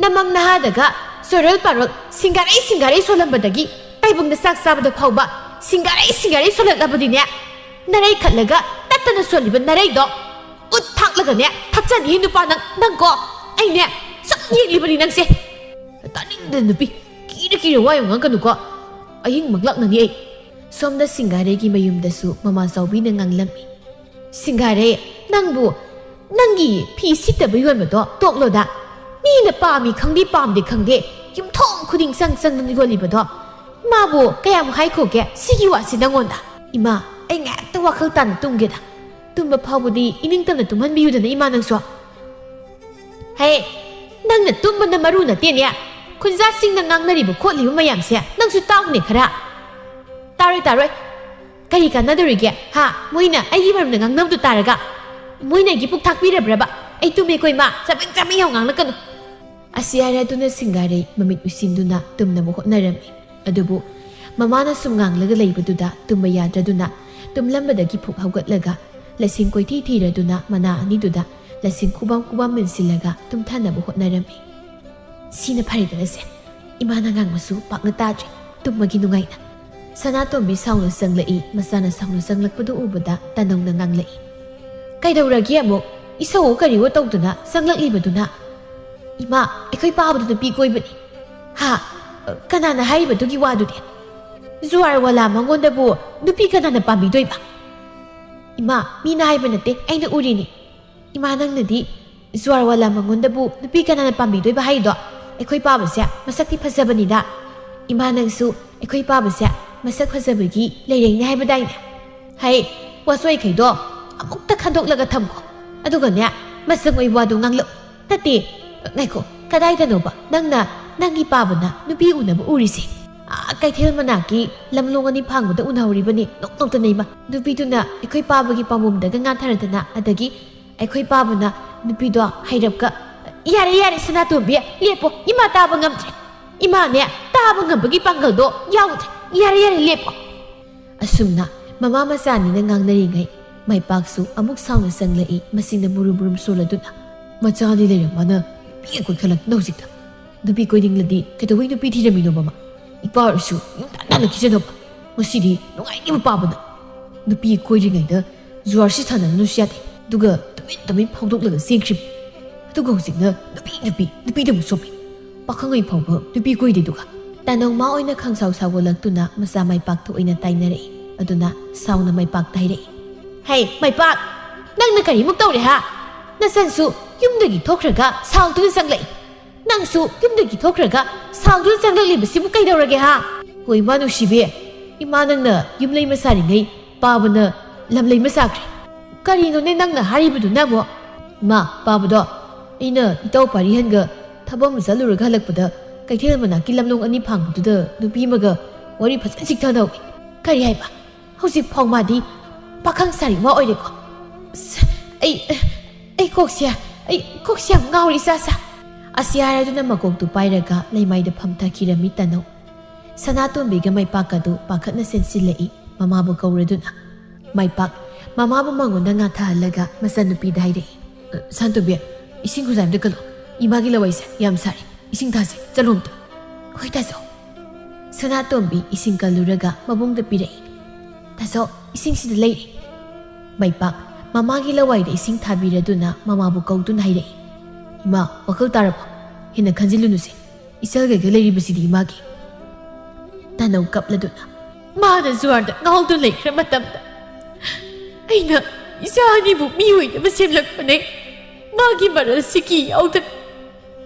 "ꯅꯃꯪ ꯅꯍꯥꯗꯒ ꯆꯣꯔꯦꯜ ꯄꯥꯔꯣꯜ ꯁꯤꯡꯒꯥꯔꯩ ꯁꯤꯡꯒꯥꯔꯩ ꯁꯣꯜꯂꯝꯕꯗꯒꯤ ꯇꯥꯏꯕꯪꯗ ꯆꯥꯛ ꯆꯥꯕꯗ ꯐꯥꯎꯕ ꯁꯤꯡꯒꯥꯔꯩ ꯁꯤꯡꯒꯥꯔꯩ ꯁꯣꯜꯂꯛꯂꯕꯗꯤꯅꯦ, ꯅꯔꯩ ꯈꯠꯂꯒ ꯇꯠꯇꯅ ꯁꯣꯜꯂꯤꯕ ꯅꯔꯩꯗꯣ ꯎꯠ ꯊꯥꯛꯂꯒꯅꯦ ꯊꯠꯆꯅꯤ ꯅꯨꯄꯥ ꯅꯪ, ꯅꯪꯀꯣ꯫ ꯑꯩꯅꯦ ꯁꯨꯝ ꯌꯦꯡꯂꯤꯕꯅꯤ ꯅꯪꯁꯦ꯫ ꯇꯥꯅꯤꯡꯗꯦ ꯅꯨꯄꯤ, ꯀꯤꯔ ꯀꯤꯔ ꯋꯥ ꯌꯥꯝ ꯉꯥꯡꯒꯅꯨꯀꯣ꯫ ꯑꯍꯤꯡ ꯃꯪꯂꯥꯛꯅꯅꯤ ꯑꯩ꯫" ꯁꯣꯝꯗ ꯁꯤꯡꯒꯥꯔꯩꯒꯤ ꯃꯌꯨꯝꯗꯁꯨ ꯃꯃꯥ ꯆꯥꯎꯕꯤꯅ ꯉꯥꯡꯂꯝꯃꯤ꯫ "ꯁꯤꯡꯒꯥꯔꯩ, ꯅꯪꯕꯨ ꯅꯪꯒꯤ ꯐꯤ ꯁꯤꯠꯇꯕ ꯌꯣꯟꯕꯗꯣ ꯇꯣꯛꯂꯣꯗ꯫ ꯃꯤꯅ ꯄꯥꯝꯃꯤ ꯈꯪꯗꯦ ꯄꯥꯝꯗꯦ ꯈꯪꯗꯦ, ꯌꯨꯝꯊꯣꯡ ꯈꯨꯗꯤꯡ ꯆꯪ ꯆꯪꯗꯅ ꯌꯣꯜꯂꯤꯕꯗꯣ꯫ ꯏꯃꯥꯕꯨ ꯀꯌꯥꯝ ꯍꯥꯏꯈꯣꯒꯦ ꯁꯤꯒꯤ ꯋꯥꯁꯤ ꯅꯪꯉꯣꯟꯗ?" "ꯏꯃꯥ, ꯑꯩ ꯉꯥꯏꯍꯥꯛꯇ ꯋꯥꯈꯜ ꯇꯥꯅ ꯇꯨꯝꯒꯦꯗ꯫ ꯇꯨꯝꯕ ꯐꯥꯎꯕꯗꯤ ꯏꯅꯤꯡꯇꯝꯅ ꯇꯨꯝꯍꯟꯕꯤꯌꯨꯗꯅ ꯏꯃꯥ ꯅꯪꯁꯨ꯫" ꯍꯦ, ꯅꯪꯅ ꯇꯨꯝꯕꯅ ꯃꯔꯨ ꯅꯠꯇꯦꯅꯦ꯫ ꯈꯨꯟꯖꯥꯁꯤꯡꯅ ꯉꯥꯡꯅꯔꯤꯕ ꯈꯣꯠꯂꯤꯕ ꯃꯌꯥꯝꯁꯦ ꯅꯪꯁꯨ ꯇꯥꯎꯅꯦ ꯈꯔ꯫ ꯇꯥꯔꯣꯏ, ꯇꯥꯔꯣꯏ꯫ ꯀꯔꯤ ꯀꯥꯟꯅꯗꯣꯔꯤꯒꯦ? ꯍꯥ? ꯃꯣꯏꯅ ꯑꯩꯒꯤ ꯃꯔꯝꯗ ꯉꯥꯡꯅꯕꯗꯨ ꯇꯥꯔꯒ ꯃꯣꯏꯅ ꯑꯩꯒꯤ ꯄꯨꯛ ꯊꯥꯛꯄꯤꯔꯕ꯭ꯔꯕ? ꯑꯩ ꯇꯨꯝꯃꯦ ꯀꯣ ꯏꯃꯥ, ꯆꯕꯦꯡ ꯆꯕꯦꯡ ꯌꯥꯝ ꯉꯥꯡꯂꯛꯀꯅꯨ꯫ ꯑꯁꯤ ꯍꯥꯏꯔꯗꯨꯅ ꯁꯤꯡꯒꯥꯔꯩ ꯃꯃꯤꯠ ꯎꯏꯁꯤꯟꯗꯨꯅ ꯇꯨꯝꯅꯕ ꯍꯣꯠꯅꯔꯝꯃꯤ꯫ ꯑꯗꯨꯕꯨ ꯃꯃꯥꯅ ꯁꯨꯝ ꯉꯥꯡꯂꯒ ꯂꯩꯕꯗꯨꯗ ꯇꯨꯝꯕ ꯌꯥꯗ꯭ꯔꯗꯨꯅ ꯇꯨꯝꯂꯝꯕꯗꯒꯤ ꯐꯨꯛ ꯍꯧꯒꯠꯂꯒ ꯂꯁꯤꯡ ꯀꯣꯏꯊꯤ ꯊꯤꯔꯗꯨꯅ ꯃꯅꯥ ꯑꯅꯤꯗꯨꯗ ꯂꯁꯤꯡ ꯈꯨꯕꯥꯝ ꯈꯨꯕꯥꯝ ꯃꯦꯟꯁꯤꯜꯂꯒ ꯇꯨꯝꯊꯅꯕ ꯍꯣꯠꯅꯔꯝꯃꯤ꯫ "ꯁꯤꯅ ꯐꯔꯦꯗꯅꯁꯦ, ꯏꯃꯥꯅ ꯉꯥꯡꯕꯁꯨ ꯄꯥꯛꯅ ꯇꯥꯗ꯭ꯔꯦ, ꯇꯨꯝꯃꯒꯤ ꯅꯨꯡꯉꯥꯏꯅ꯫" ꯁꯅꯥꯇꯣꯝꯕꯤ ꯁꯥꯎꯅ ꯆꯪꯂꯛꯏ꯫ ꯃꯆꯥꯅ ꯁꯥꯎꯅ ꯆꯪꯂꯛꯄꯗꯨ ꯎꯕꯗ ꯇꯅꯧꯅ ꯉꯥꯡꯂꯛꯏ꯫ "ꯀꯩꯗꯧꯔꯒꯦ ꯑꯃꯨꯛ? ꯏꯁꯧ ꯀꯔꯤꯑꯣ ꯇꯧꯗꯨꯅ ꯆꯪꯂꯛꯂꯤꯕꯗꯨꯅ?" "ꯏꯃꯥ, ꯑꯩꯈꯣꯏ ꯄꯥꯕꯗꯨ ꯅꯨꯄꯤ ꯀꯣꯏꯕꯅꯤ꯫" "ꯍꯥ? ꯀꯅꯥꯅ ꯍꯥꯏꯔꯤꯕꯗꯨꯒꯤ ꯋꯥꯗꯨꯗꯤ? ꯖꯨꯋꯥꯔ ꯋꯥꯂꯥ ꯃꯉꯣꯟꯗꯕꯨ ꯅꯨꯄꯤ ꯀꯅꯥꯅ ꯄꯥꯝꯕꯤꯗꯣꯏꯕ?" "ꯏꯃꯥ, ꯃꯤꯅ ꯍꯥꯏꯕ ꯅꯠꯇꯦ, ꯑꯩꯅ ꯎꯔꯤꯅꯤ꯫ ꯏꯃꯥ, ꯅꯪꯅꯗꯤ ꯖꯨꯋꯥꯔ ꯋꯥꯂꯥ ꯃꯉꯣꯟꯗꯕꯨ ꯅꯨꯄꯤ ꯀꯅꯥꯅ ꯄꯥꯝꯕꯤꯗꯣꯏꯕ ꯍꯥꯏꯔꯤꯗꯣ? ꯑꯩꯈꯣꯏ ꯄꯥꯕꯁꯦ ꯃꯁꯛꯇꯤ ꯐꯖꯕꯅꯤꯗ꯫ ꯏꯃꯥ, ꯅꯪꯁꯨ ꯑꯩꯈꯣꯏ ꯄꯥꯕꯁꯦ ꯃꯁꯛ ꯐꯖꯕꯒꯤ ꯂꯩꯔꯦꯡꯅꯦ ꯍꯥꯏꯕꯗꯥꯏꯅꯦ? ꯍꯩ, ꯋꯥꯆꯣꯏꯈꯩꯗꯣ ꯑꯃꯨꯛꯇ ꯈꯟꯗꯣꯛꯂꯒ ꯊꯝꯈꯣ꯫ ꯑꯗꯨꯒꯅꯦ, ꯃꯁꯪ ꯑꯣꯏ ꯋꯥꯗꯣ ꯉꯥꯡꯂꯛꯎ꯫ ꯅꯠꯇꯦ, ꯉꯥꯏꯈꯣ, ꯀꯗꯥꯏꯗꯅꯣꯕ ꯅꯪꯅ ꯅꯪꯒꯤ ꯄꯥꯕꯅ ꯅꯨꯄꯤ ꯎꯅꯕ ꯎꯔꯤꯁꯦ? ꯑꯥ, ꯀꯩꯊꯦꯜ ꯃꯅꯥꯛꯀꯤ ꯂꯝꯂꯣꯡ ꯑꯅꯤ ꯐꯥꯡꯕꯗ ꯎꯅꯍꯧꯔꯤꯕꯅꯤ, ꯅꯣꯛ ꯅꯣꯛꯇꯅ ꯏꯃꯥ꯫ ꯅꯨꯄꯤꯗꯨꯅ ꯑꯩꯈꯣꯏ ꯄꯥꯕꯒꯤ ꯄꯥꯝꯕꯣꯝꯗꯒ ꯉꯥꯊꯔꯗꯅ, ꯑꯗꯒꯤ ꯑꯩꯈꯣꯏ ꯄꯥꯕꯅ ꯅꯨꯄꯤꯗꯣ ꯍꯩꯔꯞꯀ, "ꯌꯥꯔꯦ, ꯌꯥꯔꯦ, ꯁꯅꯥꯇꯣꯝꯕꯤ, ꯂꯦꯞꯄꯣ, ꯏꯃꯥ ꯇꯥꯕ ꯉꯝꯗ꯭ꯔꯦ꯫ ꯏꯃꯥꯅꯦ, ꯇꯥꯕ ꯉꯝꯕꯒꯤ ꯄꯥꯡꯒꯜꯗꯣ ꯌꯥꯎꯗ꯭ꯔꯦ꯫ ꯌꯥꯔꯦ, ꯌꯥꯔꯦ, ꯂꯦꯞꯄꯣ꯫" ꯑꯁꯨꯝꯅ ꯃꯃꯥ ꯃꯆꯥ ꯑꯅꯤꯅ ꯉꯥꯡꯅꯔꯤꯉꯩ ꯃꯥꯏꯄꯥꯛꯁꯨ ꯑꯃꯨꯛ ꯁꯥꯎꯅ ꯆꯪꯂꯛꯏ, ꯃꯁꯤꯅ ꯃꯨꯔꯨꯝ ꯃꯨꯔꯨꯝ ꯁꯣꯜꯂꯗꯨꯅ꯫ "ꯃꯆꯥ ꯑꯅꯤ ꯂꯩꯔꯝꯃꯥꯅ ꯅꯨꯄꯤ ꯀꯣꯏꯈꯠꯂꯛꯇꯅ ꯍꯧꯖꯤꯛꯇ꯫ ꯅꯨꯄꯤ ꯀꯣꯏꯅꯤꯡꯂꯗꯤ ꯀꯩꯗꯧꯕꯩ ꯅꯨꯄꯤ ꯊꯤꯔꯝꯃꯤꯅꯣꯕ ꯃꯥ? ꯏꯄꯥ ꯑꯣꯏꯔꯁꯨ ꯌꯨꯝ ꯇꯥꯟ ꯇꯥꯟꯅ ꯈꯤꯖꯅꯕ꯫ ꯉꯁꯤꯗꯤ ꯅꯨꯡꯉꯥꯏꯅꯤꯕ ꯄꯥꯕꯅ꯫ ꯅꯨꯄꯤ ꯀꯣꯏꯔꯤꯉꯩꯗ ꯖꯨꯋꯥꯔꯁꯤ ꯁꯥꯟꯅꯔꯨꯅꯨꯁꯨ ꯌꯥꯗꯦ꯫ ꯑꯗꯨꯒ ꯇꯨꯃꯤꯟ ꯇꯨꯃꯤꯟ ꯐꯥꯎꯗꯣꯛꯂꯒ ꯆꯦꯟꯈ꯭ꯔꯤꯕ꯫ ꯑꯗꯨꯒ ꯍꯧꯖꯤꯛꯅ ꯅꯨꯄꯤ, ꯅꯨꯄꯤ, ꯅꯨꯄꯤꯗ ꯑꯃꯨꯛ ꯁꯣꯝꯃꯤ꯫ ꯄꯥꯈꯪ ꯑꯣꯏ ꯐꯥꯎꯕ ꯅꯨꯄꯤ ꯀꯣꯏꯗꯦ ꯑꯗꯨꯒ꯫" ꯇꯅꯧꯃꯥ ꯑꯣꯏꯅ ꯈꯪꯁꯥꯎ ꯁꯥꯎꯒꯠꯂꯛꯇꯨꯅ ꯃꯆꯥ ꯃꯥꯏꯄꯥꯛꯇ ꯑꯣꯏꯅ ꯇꯥꯏꯅꯔꯛꯏ꯫ ꯑꯗꯨꯅ ꯁꯥꯎꯅ ꯃꯥꯏꯄꯥꯛꯇ ꯍꯥꯏꯔꯛꯏ, "ꯍꯩ, ꯃꯥꯏꯄꯥꯛ! ꯅꯪꯅ ꯀꯔꯤꯃꯨꯛ ꯇꯧꯔꯦ ꯍꯥ? ꯅꯆꯟꯁꯨ ꯌꯨꯝꯗꯒꯤ ꯊꯣꯛꯈ꯭ꯔꯒ ꯁꯥꯎꯗꯨꯅ ꯆꯪꯂꯛꯏ꯫ ꯅꯪꯁꯨ ꯌꯨꯝꯗꯒꯤ ꯊꯣꯛꯈ꯭ꯔꯒ ꯁꯥꯎꯗꯨꯅ ꯆꯪꯂꯛꯂꯤꯕꯁꯤꯕꯨ ꯀꯩꯗꯧꯔꯒꯦ ꯍꯥ?" "ꯍꯣ ꯏꯃꯥ ꯅꯨꯡꯁꯤꯕꯤ, ꯏꯃꯥ ꯅꯪꯅ ꯌꯨꯝꯂꯩꯃ ꯁꯥꯔꯤꯉꯩ ꯄꯥꯕꯅ ꯂꯝꯂꯩꯃ ꯁꯥꯈ꯭ꯔꯦ꯫ ꯀꯔꯤꯅꯣꯅꯦ ꯅꯪꯅ ꯍꯥꯏꯔꯤꯕꯗꯨꯅꯕꯣ? ꯏꯃꯥ, ꯄꯥꯕꯗꯣ ꯑꯩꯅ ꯏꯇꯥꯎ ꯄꯥꯔꯤꯍꯟꯒ ꯊꯕꯛ ꯑꯃ ꯆꯠꯂꯨꯔꯒ ꯍꯜꯂꯛꯄꯗ ꯀꯩꯊꯦꯜ ꯃꯅꯥꯛꯀꯤ ꯂꯝꯂꯣꯡ ꯑꯅꯤ ꯐꯥꯡꯕꯗꯨꯗ ꯅꯨꯄꯤ ꯑꯃꯒ ꯋꯥꯔꯤ ꯐꯖꯅ ꯆꯤꯛꯊꯅꯍꯧꯏ꯫ ꯀꯔꯤ ꯍꯥꯏꯕ? ꯍꯧꯖꯤꯛ ꯐꯥꯎ ꯃꯥꯗꯤ ꯄꯥꯈꯪ ꯁꯥꯔꯤ ꯑꯃ ꯑꯣꯏꯔꯦꯀꯣ꯫ ꯑꯁ, ꯑꯩ, ꯑꯩ ꯀꯣꯛꯁꯦ, ꯑꯩ ꯀꯣꯛꯁꯦ ꯌꯥꯝ ꯉꯥꯎꯔꯦ ꯏꯆꯥ ꯁꯥ꯫ ꯑꯁꯤ ꯍꯥꯏꯔꯗꯨꯅ ꯃꯀꯣꯛꯇꯨ ꯄꯥꯏꯔꯒ ꯂꯩꯃꯥꯏꯗ ꯐꯝꯊꯈꯤꯔꯝꯃꯤ ꯇꯅꯧ꯫ ꯁꯅꯥꯇꯣꯝꯕꯤꯒ ꯃꯩꯄꯥꯛꯀꯗꯨ ꯄꯥꯈꯠꯅ ꯆꯦꯟꯁꯤꯜꯂꯛꯏ꯫ ꯃꯃꯥꯕꯨ ꯀꯧꯔꯗꯨꯅ꯫ ꯃꯩꯄꯥꯛ ꯃꯃꯥꯕꯨ ꯃꯉꯣꯟꯗ ꯉꯥꯊꯍꯜꯂꯒ ꯃꯆꯟꯅꯨꯄꯤꯗ ꯍꯥꯏꯔꯛꯏ, "ꯑ, ꯁꯅꯥꯇꯣꯝꯕꯤ, ꯏꯁꯤꯡ ꯈꯨꯖꯥꯏ ꯑꯝꯇ ꯀꯜꯂꯣ꯫ ꯏꯃꯥꯒꯤ ꯂꯋꯥꯏꯁꯦ ꯌꯥꯝ ꯁꯥꯔꯦ꯫ ꯏꯁꯤꯡ ꯊꯥꯁꯦ꯫ ꯆꯠꯂꯣ ꯑꯝꯇ꯫" "ꯍꯣꯏ ꯇꯥꯆꯧ꯫" ꯁꯅꯥꯇꯣꯝꯕꯤ ꯏꯁꯤꯡ ꯀꯜꯂꯨꯔꯒ ꯃꯕꯨꯡꯗ ꯄꯤꯔꯛꯏ꯫ "ꯇꯥꯆꯧ, ꯏꯁꯤꯡꯁꯤꯗ ꯂꯩꯔꯦ꯫" ꯃꯩꯄꯥꯛ ꯃꯃꯥꯒꯤ ꯂꯋꯥꯏꯗ ꯏꯁꯤꯡ ꯊꯥꯕꯤꯔꯗꯨꯅ ꯃꯃꯥꯕꯨ ꯀꯧꯗꯨꯅ ꯍꯥꯏꯔꯛꯏ, "ꯏꯃꯥ, ꯋꯥꯈꯜ ꯇꯥꯔꯕꯣ? ꯍꯦꯟꯅ ꯈꯟꯖꯤꯜꯂꯨꯅꯨꯁꯦ꯫ ꯏꯆꯜꯒꯩꯒ ꯂꯩꯔꯤꯕꯁꯤꯗꯤ ꯏꯃꯥꯒꯤ꯫" ꯇꯅꯧ ꯀꯞꯂꯗꯨꯅ, "ꯃꯥꯅ ꯖꯨꯋꯥꯔꯗ ꯉꯥꯎꯗꯨꯅ ꯂꯩꯈ꯭ꯔ ꯃꯇꯝꯗ ꯑꯩꯅ ꯏꯆꯥ ꯑꯅꯤꯕꯨ ꯃꯤ ꯑꯣꯏꯅꯕ ꯁꯦꯝꯂꯛꯄꯅꯦ꯫ ꯃꯥꯒꯤ ꯃꯔꯜ ꯁꯤꯀꯤ ꯌꯥꯎꯗꯅ꯫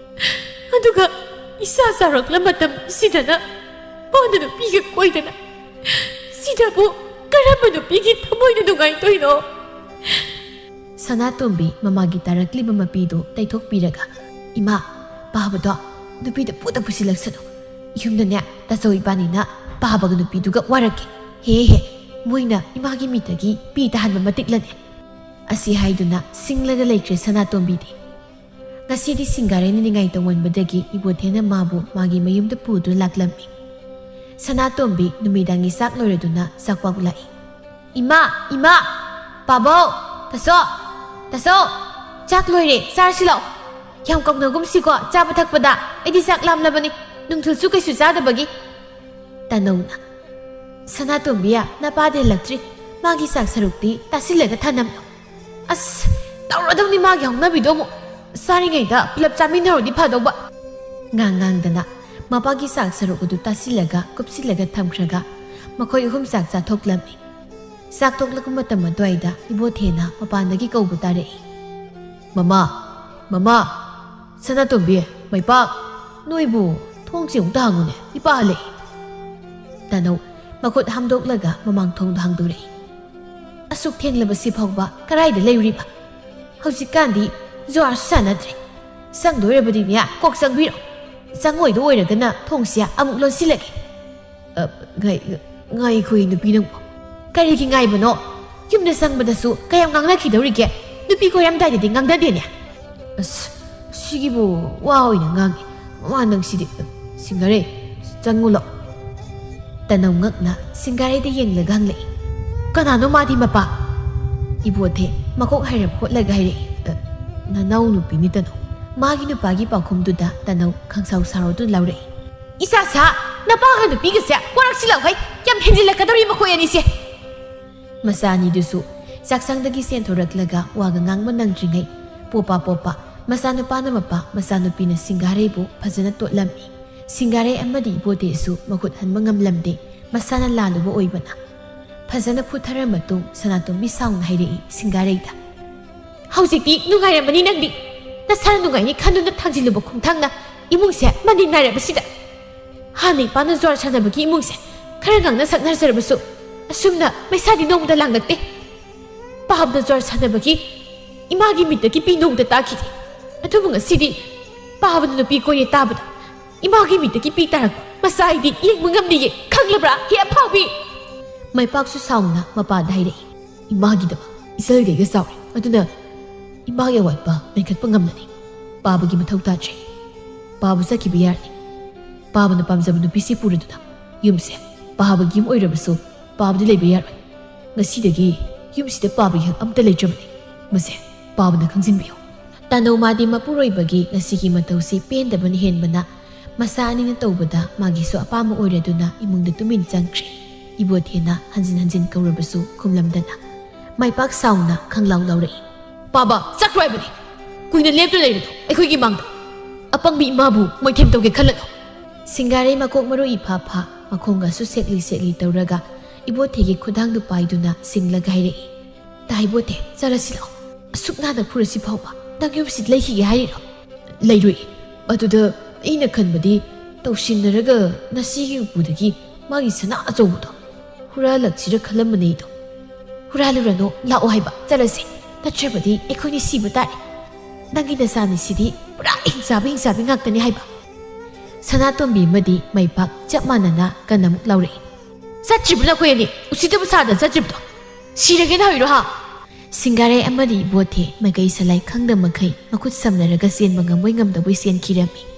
ꯑꯗꯨꯒ ꯏꯆꯥ ꯆꯥꯎꯔꯛꯂ ꯃꯇꯝ ꯑꯁꯤꯗꯅ ꯃꯥꯅ ꯅꯨꯄꯤꯒ ꯀꯣꯏꯗꯅ꯫ ꯁꯤꯗꯕꯨ ꯀꯔꯝꯕ ꯅꯨꯄꯤꯒꯤ ꯊꯃꯣꯏꯅ ꯅꯨꯡꯉꯥꯏꯗꯣꯏꯅꯣ?" ꯁꯅꯥꯇꯣꯝꯕꯤ ꯃꯃꯥꯒꯤ ꯇꯥꯔꯛꯂꯤꯕ ꯃꯄꯤꯗꯨ ꯇꯩꯊꯣꯛꯄꯤꯔꯒ, "ꯏꯃꯥ, ꯄꯥꯕꯗꯣ ꯅꯨꯄꯤꯗ ꯄꯨꯗ ꯄꯨꯁꯤꯜꯂꯛꯁꯅꯨ꯫ ꯌꯨꯝꯗꯅꯦ ꯇꯥꯆꯧ ꯏꯕꯥꯅꯤꯅ ꯄꯥꯕꯒ ꯅꯨꯄꯤꯗꯨꯒ ꯋꯥꯔꯛꯀꯦ꯫ ꯍꯦ ꯍꯦ, ꯃꯣꯏꯅ ꯏꯃꯥꯒꯤ ꯃꯤꯠꯇꯒꯤ ꯄꯤ ꯇꯥꯍꯟꯕ ꯃꯇꯤꯛꯂꯅꯦ꯫" ꯑꯁꯤ ꯍꯥꯏꯗꯨꯅ ꯁꯤꯡꯂꯒ ꯂꯩꯈ꯭ꯔꯦ ꯁꯅꯥꯇꯣꯝꯕꯤꯗꯤ꯫ ꯉꯁꯤꯗꯤ ꯁꯤꯡꯒꯥꯔꯩꯅ ꯅꯤꯡꯉꯥꯏ ꯇꯧꯃꯟꯕꯗꯒꯤ ꯏꯕꯣꯊꯦꯅ ꯃꯥꯕꯨ ꯃꯥꯒꯤ ꯃꯌꯨꯝꯗ ꯄꯨꯗꯨꯅ ꯂꯥꯛꯂꯝꯃꯤ꯫ ꯁꯅꯥꯇꯣꯝꯕꯤ ꯅꯨꯃꯤꯗꯥꯡꯒꯤ ꯆꯥꯛ ꯂꯣꯏꯔꯗꯨꯅ ꯆꯥꯛ ꯄꯥꯎ ꯂꯥꯛꯏ꯫ "ꯏꯃꯥ, ꯏꯃꯥ, ꯄꯥꯕꯧ, ꯇꯥꯆꯧ, ꯇꯥꯆꯧ, ꯆꯥꯛ ꯂꯣꯏꯔꯦ, ꯆꯥꯔꯁꯤ ꯂꯥꯛꯑꯣ꯫ ꯌꯥꯝ ꯀꯧꯅꯒꯨꯝꯁꯤꯀꯣ ꯆꯥꯕ ꯊꯛꯄꯗ, ꯑꯩꯗꯤ ꯆꯥꯛ ꯂꯥꯝꯂꯕꯅꯤ, ꯅꯨꯡꯊꯤꯜꯁꯨ ꯀꯩꯁꯨ ꯆꯥꯗꯕꯒꯤ꯫" ꯇꯅꯧꯅ, "ꯁꯅꯥꯇꯣꯝꯕꯤ, ꯅꯄꯥꯗꯤ ꯍꯜꯂꯛꯇ꯭ꯔꯤ, ꯃꯥꯒꯤ ꯆꯥꯛ ꯁꯔꯨꯛꯇꯤ ꯇꯥꯁꯤꯜꯂꯒ ꯊꯅꯝꯂꯣ꯫" "ꯑꯁ, ꯇꯧꯔꯗꯧꯅꯤ ꯃꯥꯒꯤ ꯍꯧꯅꯕꯤꯗꯣ ꯑꯃꯨꯛ꯫ ꯆꯥꯔꯤꯉꯩꯗ ꯄꯨꯂꯞ ꯆꯥꯃꯤꯟꯅꯔꯨꯔꯗꯤ ꯐꯗꯧꯕ꯫" ꯉꯥꯡ ꯉꯥꯡꯗꯅ ꯃꯄꯥꯒꯤ ꯆꯥꯛ ꯁꯔꯨꯛ ꯑꯗꯨ ꯇꯥꯁꯤꯜꯂꯒ ꯀꯨꯞꯁꯤꯜꯂꯒ ꯊꯝꯈ꯭ꯔꯒ ꯃꯈꯣꯏ ꯑꯍꯨꯝ ꯆꯥꯛ ꯆꯥꯊꯣꯛꯂꯝꯃꯤ꯫ ꯆꯥꯛ ꯇꯣꯛꯂꯛꯄ ꯃꯇꯝ ꯑꯗꯨꯋꯥꯏꯗ ꯏꯕꯣꯊꯦꯅ ꯃꯄꯥꯟꯗꯒꯤ ꯀꯧꯕ ꯇꯥꯔꯛꯏ꯫ "ꯃꯃꯥ, ꯃꯃꯥ, ꯁꯅꯥꯇꯣꯝꯕꯤ, ꯃꯩꯄꯥꯛ, ꯅꯣꯏꯕꯨ ꯊꯣꯡꯁꯦ ꯑꯃꯨꯛꯇ ꯍꯥꯡꯉꯨꯅꯦ, ꯏꯄꯥ ꯍꯜꯂꯛꯏ꯫" ꯇꯅꯧ ꯃꯈꯨꯠ ꯍꯥꯝꯗꯣꯛꯂꯒ ꯃꯃꯥꯡ ꯊꯣꯡꯗꯣ ꯍꯥꯡꯗꯣꯔꯛꯏ꯫ "ꯑꯁꯨꯛ ꯊꯦꯡꯂꯕꯁꯤ ꯐꯥꯎꯕ ꯀꯔꯥꯏꯗ ꯂꯩꯔꯨꯔꯤꯕ? ꯍꯧꯖꯤꯛꯀꯥꯟꯗꯤ ꯖꯨꯋꯥꯔꯁꯨ ꯁꯥꯟꯅꯗ꯭ꯔꯦ, ꯆꯪꯗꯣꯏꯔꯕꯗꯤꯅꯦ, ꯀꯣꯛ ꯆꯪꯕꯤꯔꯣ꯫ ꯆꯪꯉꯣꯏꯗꯣ ꯑꯣꯏꯔꯒꯅ ꯊꯣꯡꯁꯦ ꯑꯃꯨꯛ ꯂꯣꯟꯁꯤꯜꯂꯒꯦ꯫ ꯑ, ꯉꯥꯏ-, ꯉꯥꯏꯈꯣ, ꯅꯨꯄꯤ ꯅꯪꯕꯣ꯫ ꯀꯔꯤꯒꯤ ꯉꯥꯏꯕꯅꯣ? ꯌꯨꯝꯗ ꯆꯪꯕꯗꯁꯨ ꯀꯌꯥꯝ ꯉꯥꯡꯅꯈꯤꯗꯧꯔꯤꯒꯦ? ꯅꯨꯄꯤ ꯀꯣꯏꯔꯝꯗꯥꯏꯗꯗꯤ ꯉꯥꯡꯅꯗꯦꯅꯦ꯫ ꯑꯁ, ꯁꯤꯒꯤꯕꯨ ꯋꯥ ꯑꯣꯏꯅ ꯉꯥꯡꯉꯤ꯫ ꯃꯃꯥ ꯅꯪꯁꯤꯗꯤ꯫ ꯁꯤꯡꯒꯥꯔꯩ, ꯆꯪꯉꯨ ꯂꯥꯎ꯫ ꯇꯅꯧ ꯉꯛꯅ ꯁꯤꯡꯒꯥꯔꯩꯗ ꯌꯦꯡꯂꯒ ꯍꯪꯂꯛꯏ꯫ ꯀꯅꯥꯅꯣ ꯃꯥꯗꯤ, ꯃꯄꯥ? ꯏꯕꯣꯊꯦ ꯃꯀꯣꯛ ꯍꯥꯏꯔꯞ ꯍꯣꯠꯂꯒ ꯍꯥꯏꯔꯛꯏ꯫ "ꯑ, ꯅꯅꯥꯎ ꯅꯨꯄꯤꯅꯤ ꯇꯅꯧ꯫" ꯃꯥꯒꯤ ꯅꯨꯄꯥꯒꯤ ꯄꯥꯎꯈꯨꯝꯗꯨꯗ ꯇꯅꯧ ꯈꯪꯁꯥꯎ ꯁꯥꯎꯔꯗꯨꯅ ꯂꯥꯎꯔꯛꯏ꯫ "ꯏꯆꯥ ꯁꯥ, ꯅꯄꯥꯒ ꯅꯨꯄꯤꯒꯁꯦ ꯋꯥꯔꯛꯁꯤꯜꯂꯛꯍꯩ, ꯌꯥꯝ ꯍꯦꯟꯖꯤꯜꯂꯛꯀꯗꯧꯔꯤ ꯃꯈꯣꯏ ꯑꯅꯤꯁꯦ꯫" ꯃꯆꯥ ꯑꯅꯤꯗꯨꯁꯨ ꯆꯥꯛꯁꯪꯗꯒꯤ ꯆꯦꯟꯊꯣꯔꯛꯂꯒ ꯋꯥꯒ ꯉꯥꯡꯕ ꯅꯪꯗ꯭ꯔꯤꯉꯩ, ꯄꯣꯄꯥ ꯄꯣꯄꯥ ꯃꯆꯥꯅꯨꯄꯥꯅ ꯃꯄꯥ, ꯃꯆꯥꯅꯨꯄꯤꯅ ꯁꯤꯡꯒꯥꯔꯩꯕꯨ ꯐꯖꯅ ꯇꯣꯠꯂꯝꯃꯤ꯫ ꯁꯤꯡꯒꯥꯔꯩ ꯑꯃꯗꯤ ꯏꯕꯣꯇꯦꯁꯨ ꯃꯈꯨꯠ ꯍꯟꯕ ꯉꯝꯂꯝꯗꯦ, ꯃꯁꯥꯅ ꯂꯥꯜꯂꯨꯕ ꯑꯣꯏꯕꯅ꯫ ꯐꯖꯅ ꯐꯨꯊꯔ ꯃꯇꯨꯡ ꯁꯅꯥꯇꯣꯝꯕꯤ ꯁꯥꯎꯅ ꯍꯥꯏꯔꯛꯏ ꯁꯤꯡꯒꯥꯔꯩꯗ꯫ "ꯍꯧꯖꯤꯛꯇꯤ ꯅꯨꯡꯉꯥꯏꯔꯝꯃꯅꯤ ꯅꯪꯗꯤ꯫ ꯅꯁꯥꯅ ꯅꯨꯡꯉꯥꯏꯅꯤ ꯈꯟꯗꯨꯅ ꯊꯥꯡꯖꯤꯜꯂꯨꯕ ꯈꯣꯡꯊꯥꯡꯅ ꯏꯃꯨꯡꯁꯦ ꯃꯅꯤꯟ ꯅꯥꯏꯔꯕꯁꯤꯗ꯫ ꯍꯥꯟꯅ ꯏꯄꯥꯅ ꯖ꯭ꯋꯥꯔ ꯁꯥꯟꯅꯕꯒꯤ ꯏꯃꯨꯡꯁꯦ ꯈꯔ ꯉꯥꯡꯅ ꯁꯛꯅꯖꯔꯕꯁꯨ, ꯑꯁꯨꯝꯅ ꯃꯩꯁꯥꯗꯤ ꯅꯣꯡꯃꯗ ꯂꯥꯡꯂꯛꯇꯦ꯫ ꯄꯥꯕꯅ ꯖ꯭ꯋꯥꯔ ꯁꯥꯟꯅꯕꯒꯤ ꯏꯃꯥꯒꯤ ꯃꯤꯠꯇꯒꯤ ꯄꯤ ꯅꯣꯡꯃꯗ ꯇꯥꯈꯤꯗꯦ꯫ ꯑꯗꯨꯕꯨ ꯉꯁꯤꯗꯤ ꯄꯥꯕꯅ ꯅꯨꯄꯤ ꯀꯣꯏꯔꯦ ꯇꯥꯕꯗ ꯏꯃꯥꯒꯤ ꯃꯤꯠꯇꯒꯤ ꯄꯤ ꯇꯥꯔꯛꯄ ꯃꯆꯥ ꯑꯩꯗꯤ ꯌꯦꯡꯕ ꯉꯝꯗꯤꯌꯦ, ꯈꯪꯂꯕ꯭ꯔꯥ, ꯍꯦ ꯑꯐꯥꯎꯕꯤ?" ꯃꯥꯏꯄꯥꯛꯁꯨ ꯁꯥꯎꯅ ꯃꯄꯥꯗ ꯍꯥꯏꯔꯛꯏ꯫ "ꯏꯃꯥꯒꯤꯗꯃꯛ ꯏꯆꯜꯈꯩꯒ ꯆꯥꯎꯔꯦ, ꯑꯗꯨꯅ ꯏꯃꯥꯒꯤ ꯑꯋꯥꯠꯄ ꯃꯦꯟꯈꯠꯄ ꯉꯝꯂꯅꯤ꯫ ꯄꯥꯕꯒꯤ ꯃꯊꯧ ꯇꯥꯗ꯭ꯔꯦ꯫ ꯄꯥꯕ ꯆꯠꯈꯤꯕ ꯌꯥꯔꯅꯤ꯫ ꯄꯥꯕꯅ ꯄꯥꯝꯖꯕ ꯅꯨꯄꯤꯁꯤ ꯄꯨꯔꯗꯨꯅ ꯌꯨꯝꯁꯦ ꯄꯥꯕꯒꯤ ꯌꯨꯝ ꯑꯣꯏꯔꯕꯁꯨ ꯄꯥꯕꯗꯤ ꯂꯩꯕ ꯌꯥꯔꯣꯏ꯫ ꯉꯁꯤꯗꯒꯤ ꯌꯨꯝꯁꯤꯗ ꯄꯥꯕꯒꯤ ꯍꯛ ꯑꯝꯇ ꯂꯩꯇ꯭ꯔꯕꯅꯤ꯫ ꯃꯁꯦ ꯄꯥꯕꯅ ꯈꯪꯖꯤꯟꯕꯤꯌꯨ꯫" ꯇꯥꯅꯧ ꯃꯥꯗꯤ ꯃꯄꯨꯔꯣꯏꯕꯒꯤ ꯉꯁꯤꯒꯤ ꯃꯇꯧꯁꯤ ꯄꯦꯟꯗꯕꯅ ꯍꯦꯟꯕꯅ, ꯃꯆꯥ ꯑꯅꯤꯅ ꯇꯧꯕꯗ ꯃꯥꯒꯤꯁꯨ ꯑꯄꯥꯝꯕ ꯑꯣꯏꯔꯗꯨꯅ ꯏꯃꯨꯡꯗ ꯇꯨꯃꯤꯟ ꯆꯪꯈ꯭ꯔꯦ꯫ ꯏꯕꯣꯊꯦꯅ ꯍꯟꯖꯤꯟ ꯍꯟꯖꯤꯟ ꯀꯧꯔꯕꯁꯨ ꯈꯨꯝꯂꯝꯗꯅ, ꯃꯥꯏꯄꯥꯛ ꯁꯥꯎꯅ ꯈꯪꯂꯥꯎ ꯂꯥꯎꯔꯛꯏ꯫ "ꯄꯥꯕ, ꯆꯠꯈ꯭ꯔꯣ ꯍꯥꯏꯕꯅꯤ꯫ ꯀꯨꯏꯅ ꯂꯦꯞꯇꯨꯅ ꯂꯩꯔꯅꯨ ꯑꯩꯈꯣꯏꯒꯤ ꯃꯥꯡꯗ꯫ ꯑꯄꯪꯕꯤ ꯏꯃꯥꯕꯨ ꯃꯣꯏꯊꯦꯝ ꯇꯧꯒꯦ ꯈꯜꯂꯅꯨ꯫" ꯁꯤꯡꯒꯥꯔꯩ ꯃꯀꯣꯛ ꯃꯔꯨ ꯏꯐꯥ ꯐꯥ, ꯃꯈꯣꯡꯒꯁꯨ ꯁꯦꯛꯂꯤ ꯁꯦꯛꯂꯤ ꯇꯧꯔꯒ ꯏꯕꯣꯊꯦꯒꯤ ꯈꯨꯗꯥꯡꯗꯨ ꯄꯥꯏꯗꯨꯅ ꯁꯤꯡꯂꯒ ꯍꯥꯏꯔꯛꯏ꯫ "ꯇꯥ ꯏꯕꯣꯊꯦ, ꯆꯠꯂꯁꯤ ꯂꯥꯛꯑꯣ꯫ ꯑꯁꯨꯛ ꯅꯥꯟꯅ ꯐꯨꯔꯁꯤ ꯐꯥꯎꯕ ꯅꯪ ꯌꯨꯝꯁꯤꯗ ꯂꯩꯈꯤꯒꯦ ꯍꯥꯏꯔꯤꯔꯣ?" "ꯂꯩꯔꯣꯏ꯫ ꯑꯗꯨꯗ ꯑꯩꯅ ꯈꯟꯕꯗꯤ ꯇꯧꯁꯤꯟꯅꯔꯒ ꯅꯁꯤꯒꯤ ꯎꯄꯨꯗꯒꯤ ꯃꯥꯒꯤ ꯁꯅꯥ ꯑꯆꯧꯕꯗꯣ ꯍꯨꯔꯥꯜꯂꯛꯁꯤꯔ ꯈꯜꯂꯝꯕꯅꯦ ꯑꯩꯗꯣ꯫" "ꯍꯨꯔꯥꯜꯂꯨꯔꯅꯨ, ꯂꯥꯛꯑꯣ ꯍꯥꯏꯕ, ꯆꯠꯂꯁꯤ꯫ ꯅꯠꯇ꯭ꯔꯕꯗꯤ ꯑꯩꯈꯣꯏꯅꯤ ꯁꯤꯕ ꯇꯥꯔꯦ꯫ ꯅꯪꯒꯤ ꯅꯆꯥꯅꯤꯁꯤꯗꯤ ꯄꯨꯔꯥ ꯍꯤꯡꯆꯥꯕꯤ ꯍꯤꯡꯆꯥꯕꯤ ꯉꯥꯛꯇꯅꯤ ꯍꯥꯏꯕ꯫ ꯁꯅꯥꯇꯣꯝꯕꯤ ꯑꯃꯗꯤ ꯃꯩꯄꯥꯛ ꯆꯞ ꯃꯥꯟꯅꯅ ꯀꯟꯅ ꯑꯃꯨꯛ ꯂꯥꯎꯔꯛꯏ꯫ "ꯆꯠꯇ꯭ꯔꯤꯕ ꯅꯈꯣꯏ ꯑꯅꯤ? ꯎꯁꯤꯠꯇꯕ ꯁꯥꯗꯅ ꯆꯠꯇ꯭ꯔꯤꯕꯗꯣ? ꯁꯤꯔꯒꯦꯅ ꯍꯧꯔꯤꯔꯣ, ꯍꯥ?" ꯁꯤꯡꯒꯥꯔꯩ ꯑꯃꯗꯤ ꯏꯕꯣꯊꯦ ꯃꯥꯏꯀꯩ ꯁꯂꯥꯏ ꯈꯪꯗ ꯃꯈꯩ ꯃꯈꯨꯠ ꯁꯝꯅꯔꯒ ꯆꯦꯟꯕ ꯉꯝꯕꯣꯏ ꯉꯝꯗꯕꯣꯏ ꯆꯦꯟꯈꯤꯔꯝꯃꯤ꯫